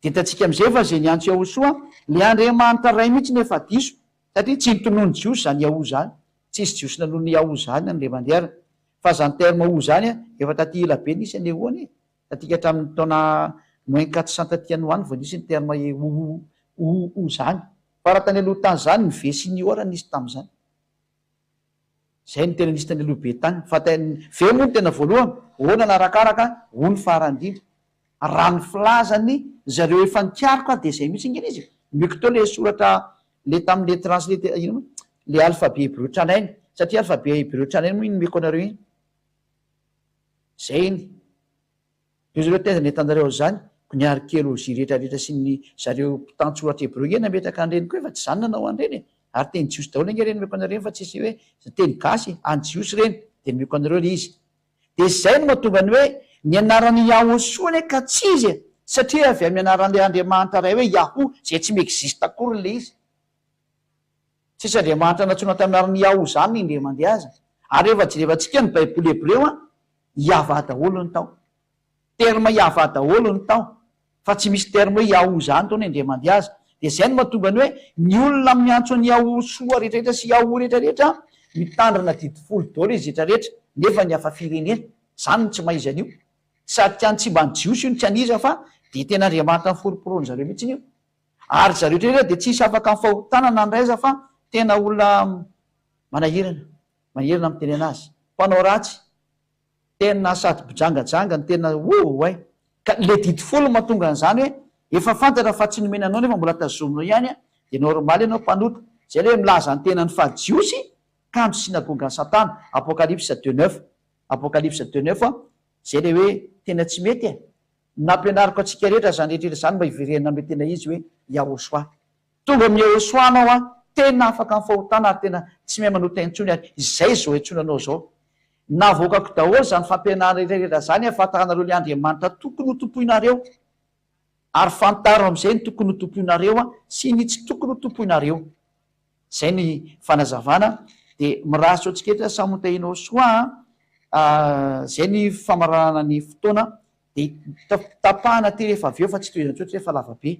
Dia hitantsika amin'izay fa izay niantso Yahosoa, ilay Andriamanitra Ray mihitsy no efa diso, satria tsy notononin'ny Jiosy izany Yahoo izany. Tsisy Jiosy nanonona Yahoo izany Andriamandiara. Fa izany terme Ho izany efa taty ela be nisy anie Ho anie. Taty hatramin'ny taona moins 400 taty any ho any vao nisy ny terme Ho Ho Ho izany. Fa raha tany aloha tany izany ny V sy ny O ary nisy tamin'izany. Zay no tena nisy tany aloha be tany. Fa ten, ve moa no tena voalohany? O nanarakaraka, o ny farany indrindra. Raha ny filazany zareo efa nikaroka dia zay mihitsy ange le izy e. Omeko teo le soratra le tamin'le translate inona moa? Le alphabet hebreo tranainy. Satria alphabet hebreo tranainy moa iny nomeko anareo iny. Zay iny. Io zareo taiza nahita-nareo an'izany? Ko ny arkeologie rehetra rehetra sy ny zareo mpitantsoratra hebreo nge nametraka an'ireny koa e fa tsy zany nanao an'ireny e! Ary teny jiosy daholo ange ireny nomeko anareo ireny fa tsisy hoe teny gasy e! Any jiosy ireny dia nomeko anareo ilay izy. Dia izay no mahatonga ny hoe ny anaran'i Yahoshua anie ka tsy izy e! Satria avy amin'ny anaran'ilay Andriamanitra iray hoe Yahoo izay tsy mi-existe akory ilay izy. Tsisy Andriamanitra nantsoina tamin'ny anaran'i Yahoo izany indray mandeha aza. Ary rehefa jerevantsika ny baiboly hebreo an, Yavah daholo ny tao. Terme Yavah daholo ny tao. Fa tsy misy terme hoe Yahoo izany tao ny indray mandeha aza. Dia izay no mahatonga ny hoe ny olona miantso an'i Yahoshua rehetra rehetra sy Yahoo rehetra rehetra mitandrina didy folo daholo izy rehetra rehetra nefa ny hafa firenena. Izany no tsy maha izy an'io. Sady tsy any tsy mba ny jiosy io no tsy an'iza fa dia tena Andriamanitra niforomporonin zareo mihitsy io. Ary zareo rehetra dia tsisy afaka amin'ny fahotana na ny iza fa tena olona manahirana, manahirana miteny anazy. Mpanao ratsy, tena sady mpijangajanga no tena ouay. Ka le didy folo no mahatonga an'izany hoe efa fantatra fa tsy nomena anao nefa mbola tazominao ihany dia normal ianao mpanota. Zay le hoe milaza ny tenany fa jiosy kanjo synagogan'i satana, Apocalypse deux neuf, Apocalypse deux neuf, zay le hoe tena tsy mety e. Nampianariko antsika rehetra izany rehetra izany mba hiverenana amin'ilay tena izy hoe Yahoshuah. Tonga amin'i Yahoshuah anao an, tena afaka amin'ny fahotana ary tena tsy mahay manota intsony ary izay izao iantsoana anao izao. Navoakako daholo izany fampianarana rehetra rehetra izany ahafantaranareo ilay Andriamanitra tokony ho tompoinareo. Ary fantaro amin'izay ny tokony ho tompoinareo sy ny tsy tokony ho tompoinareo. Izay ny fanazavana dia mirary soa antsika rehetra samy ho tahianao soa a! Izay ny famaranana ny fotoana dia tapahana aty rehefa avy eo fa tsy tohizana intsony fa lava be.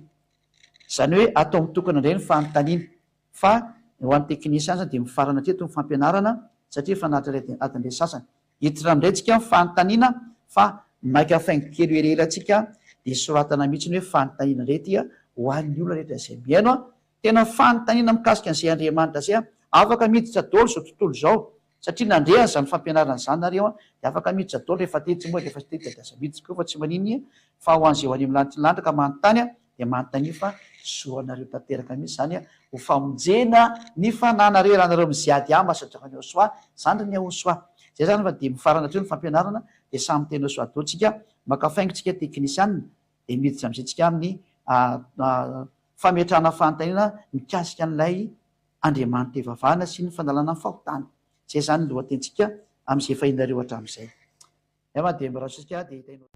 Izany hoe atao mitokana indray ny fanontaniana fa ho an'ny teknisiana dia mifarana hatreto ny fampianarana satria efa naharitra iray adiny iray sasany. Hiditra amin'izay tsika ny fanontaniana fa maika faingo kely elaela tsika dia soratana mihitsy ny hoe fanontaniana indray ity ho an'ny olona rehetra izay mihaino a! Tena fanontaniana mikasika an'izay Andriamanitra izay an! Afaka miditra daholo izao tontolo izao, satria nandre an'izany fampianarana izany nareo an, dia afaka miditra daholo rehefa tetsy moa rehefa tsy tetsy dia aza miditra koa fa tsy maninona fa ho an'izay ho any amin'ny lanitry ny lanitra ka manontany an, dia manontania fa zo anareo tanteraka mihitsy izany an, ho famonjena ny fananareo raha nareo miziady ahy masadravan'i Yahosoa, zandrin'i Yahosoa. Zay zany fa dia mifarana hatreo ny fampianarana dia samy miteny Yeshua daholo tsika, maka faingo tsika teknisianina dia miditra amizay tsika amin'ny fametrahana fanontaniana mikasika an'ilay Andriamanitra ivavahana sy ny fanalana ny fahotana. Zay zany ny lohatenintsika amizay efa henonareo hatramin'izay. Angamba dia miraotsika dia hita.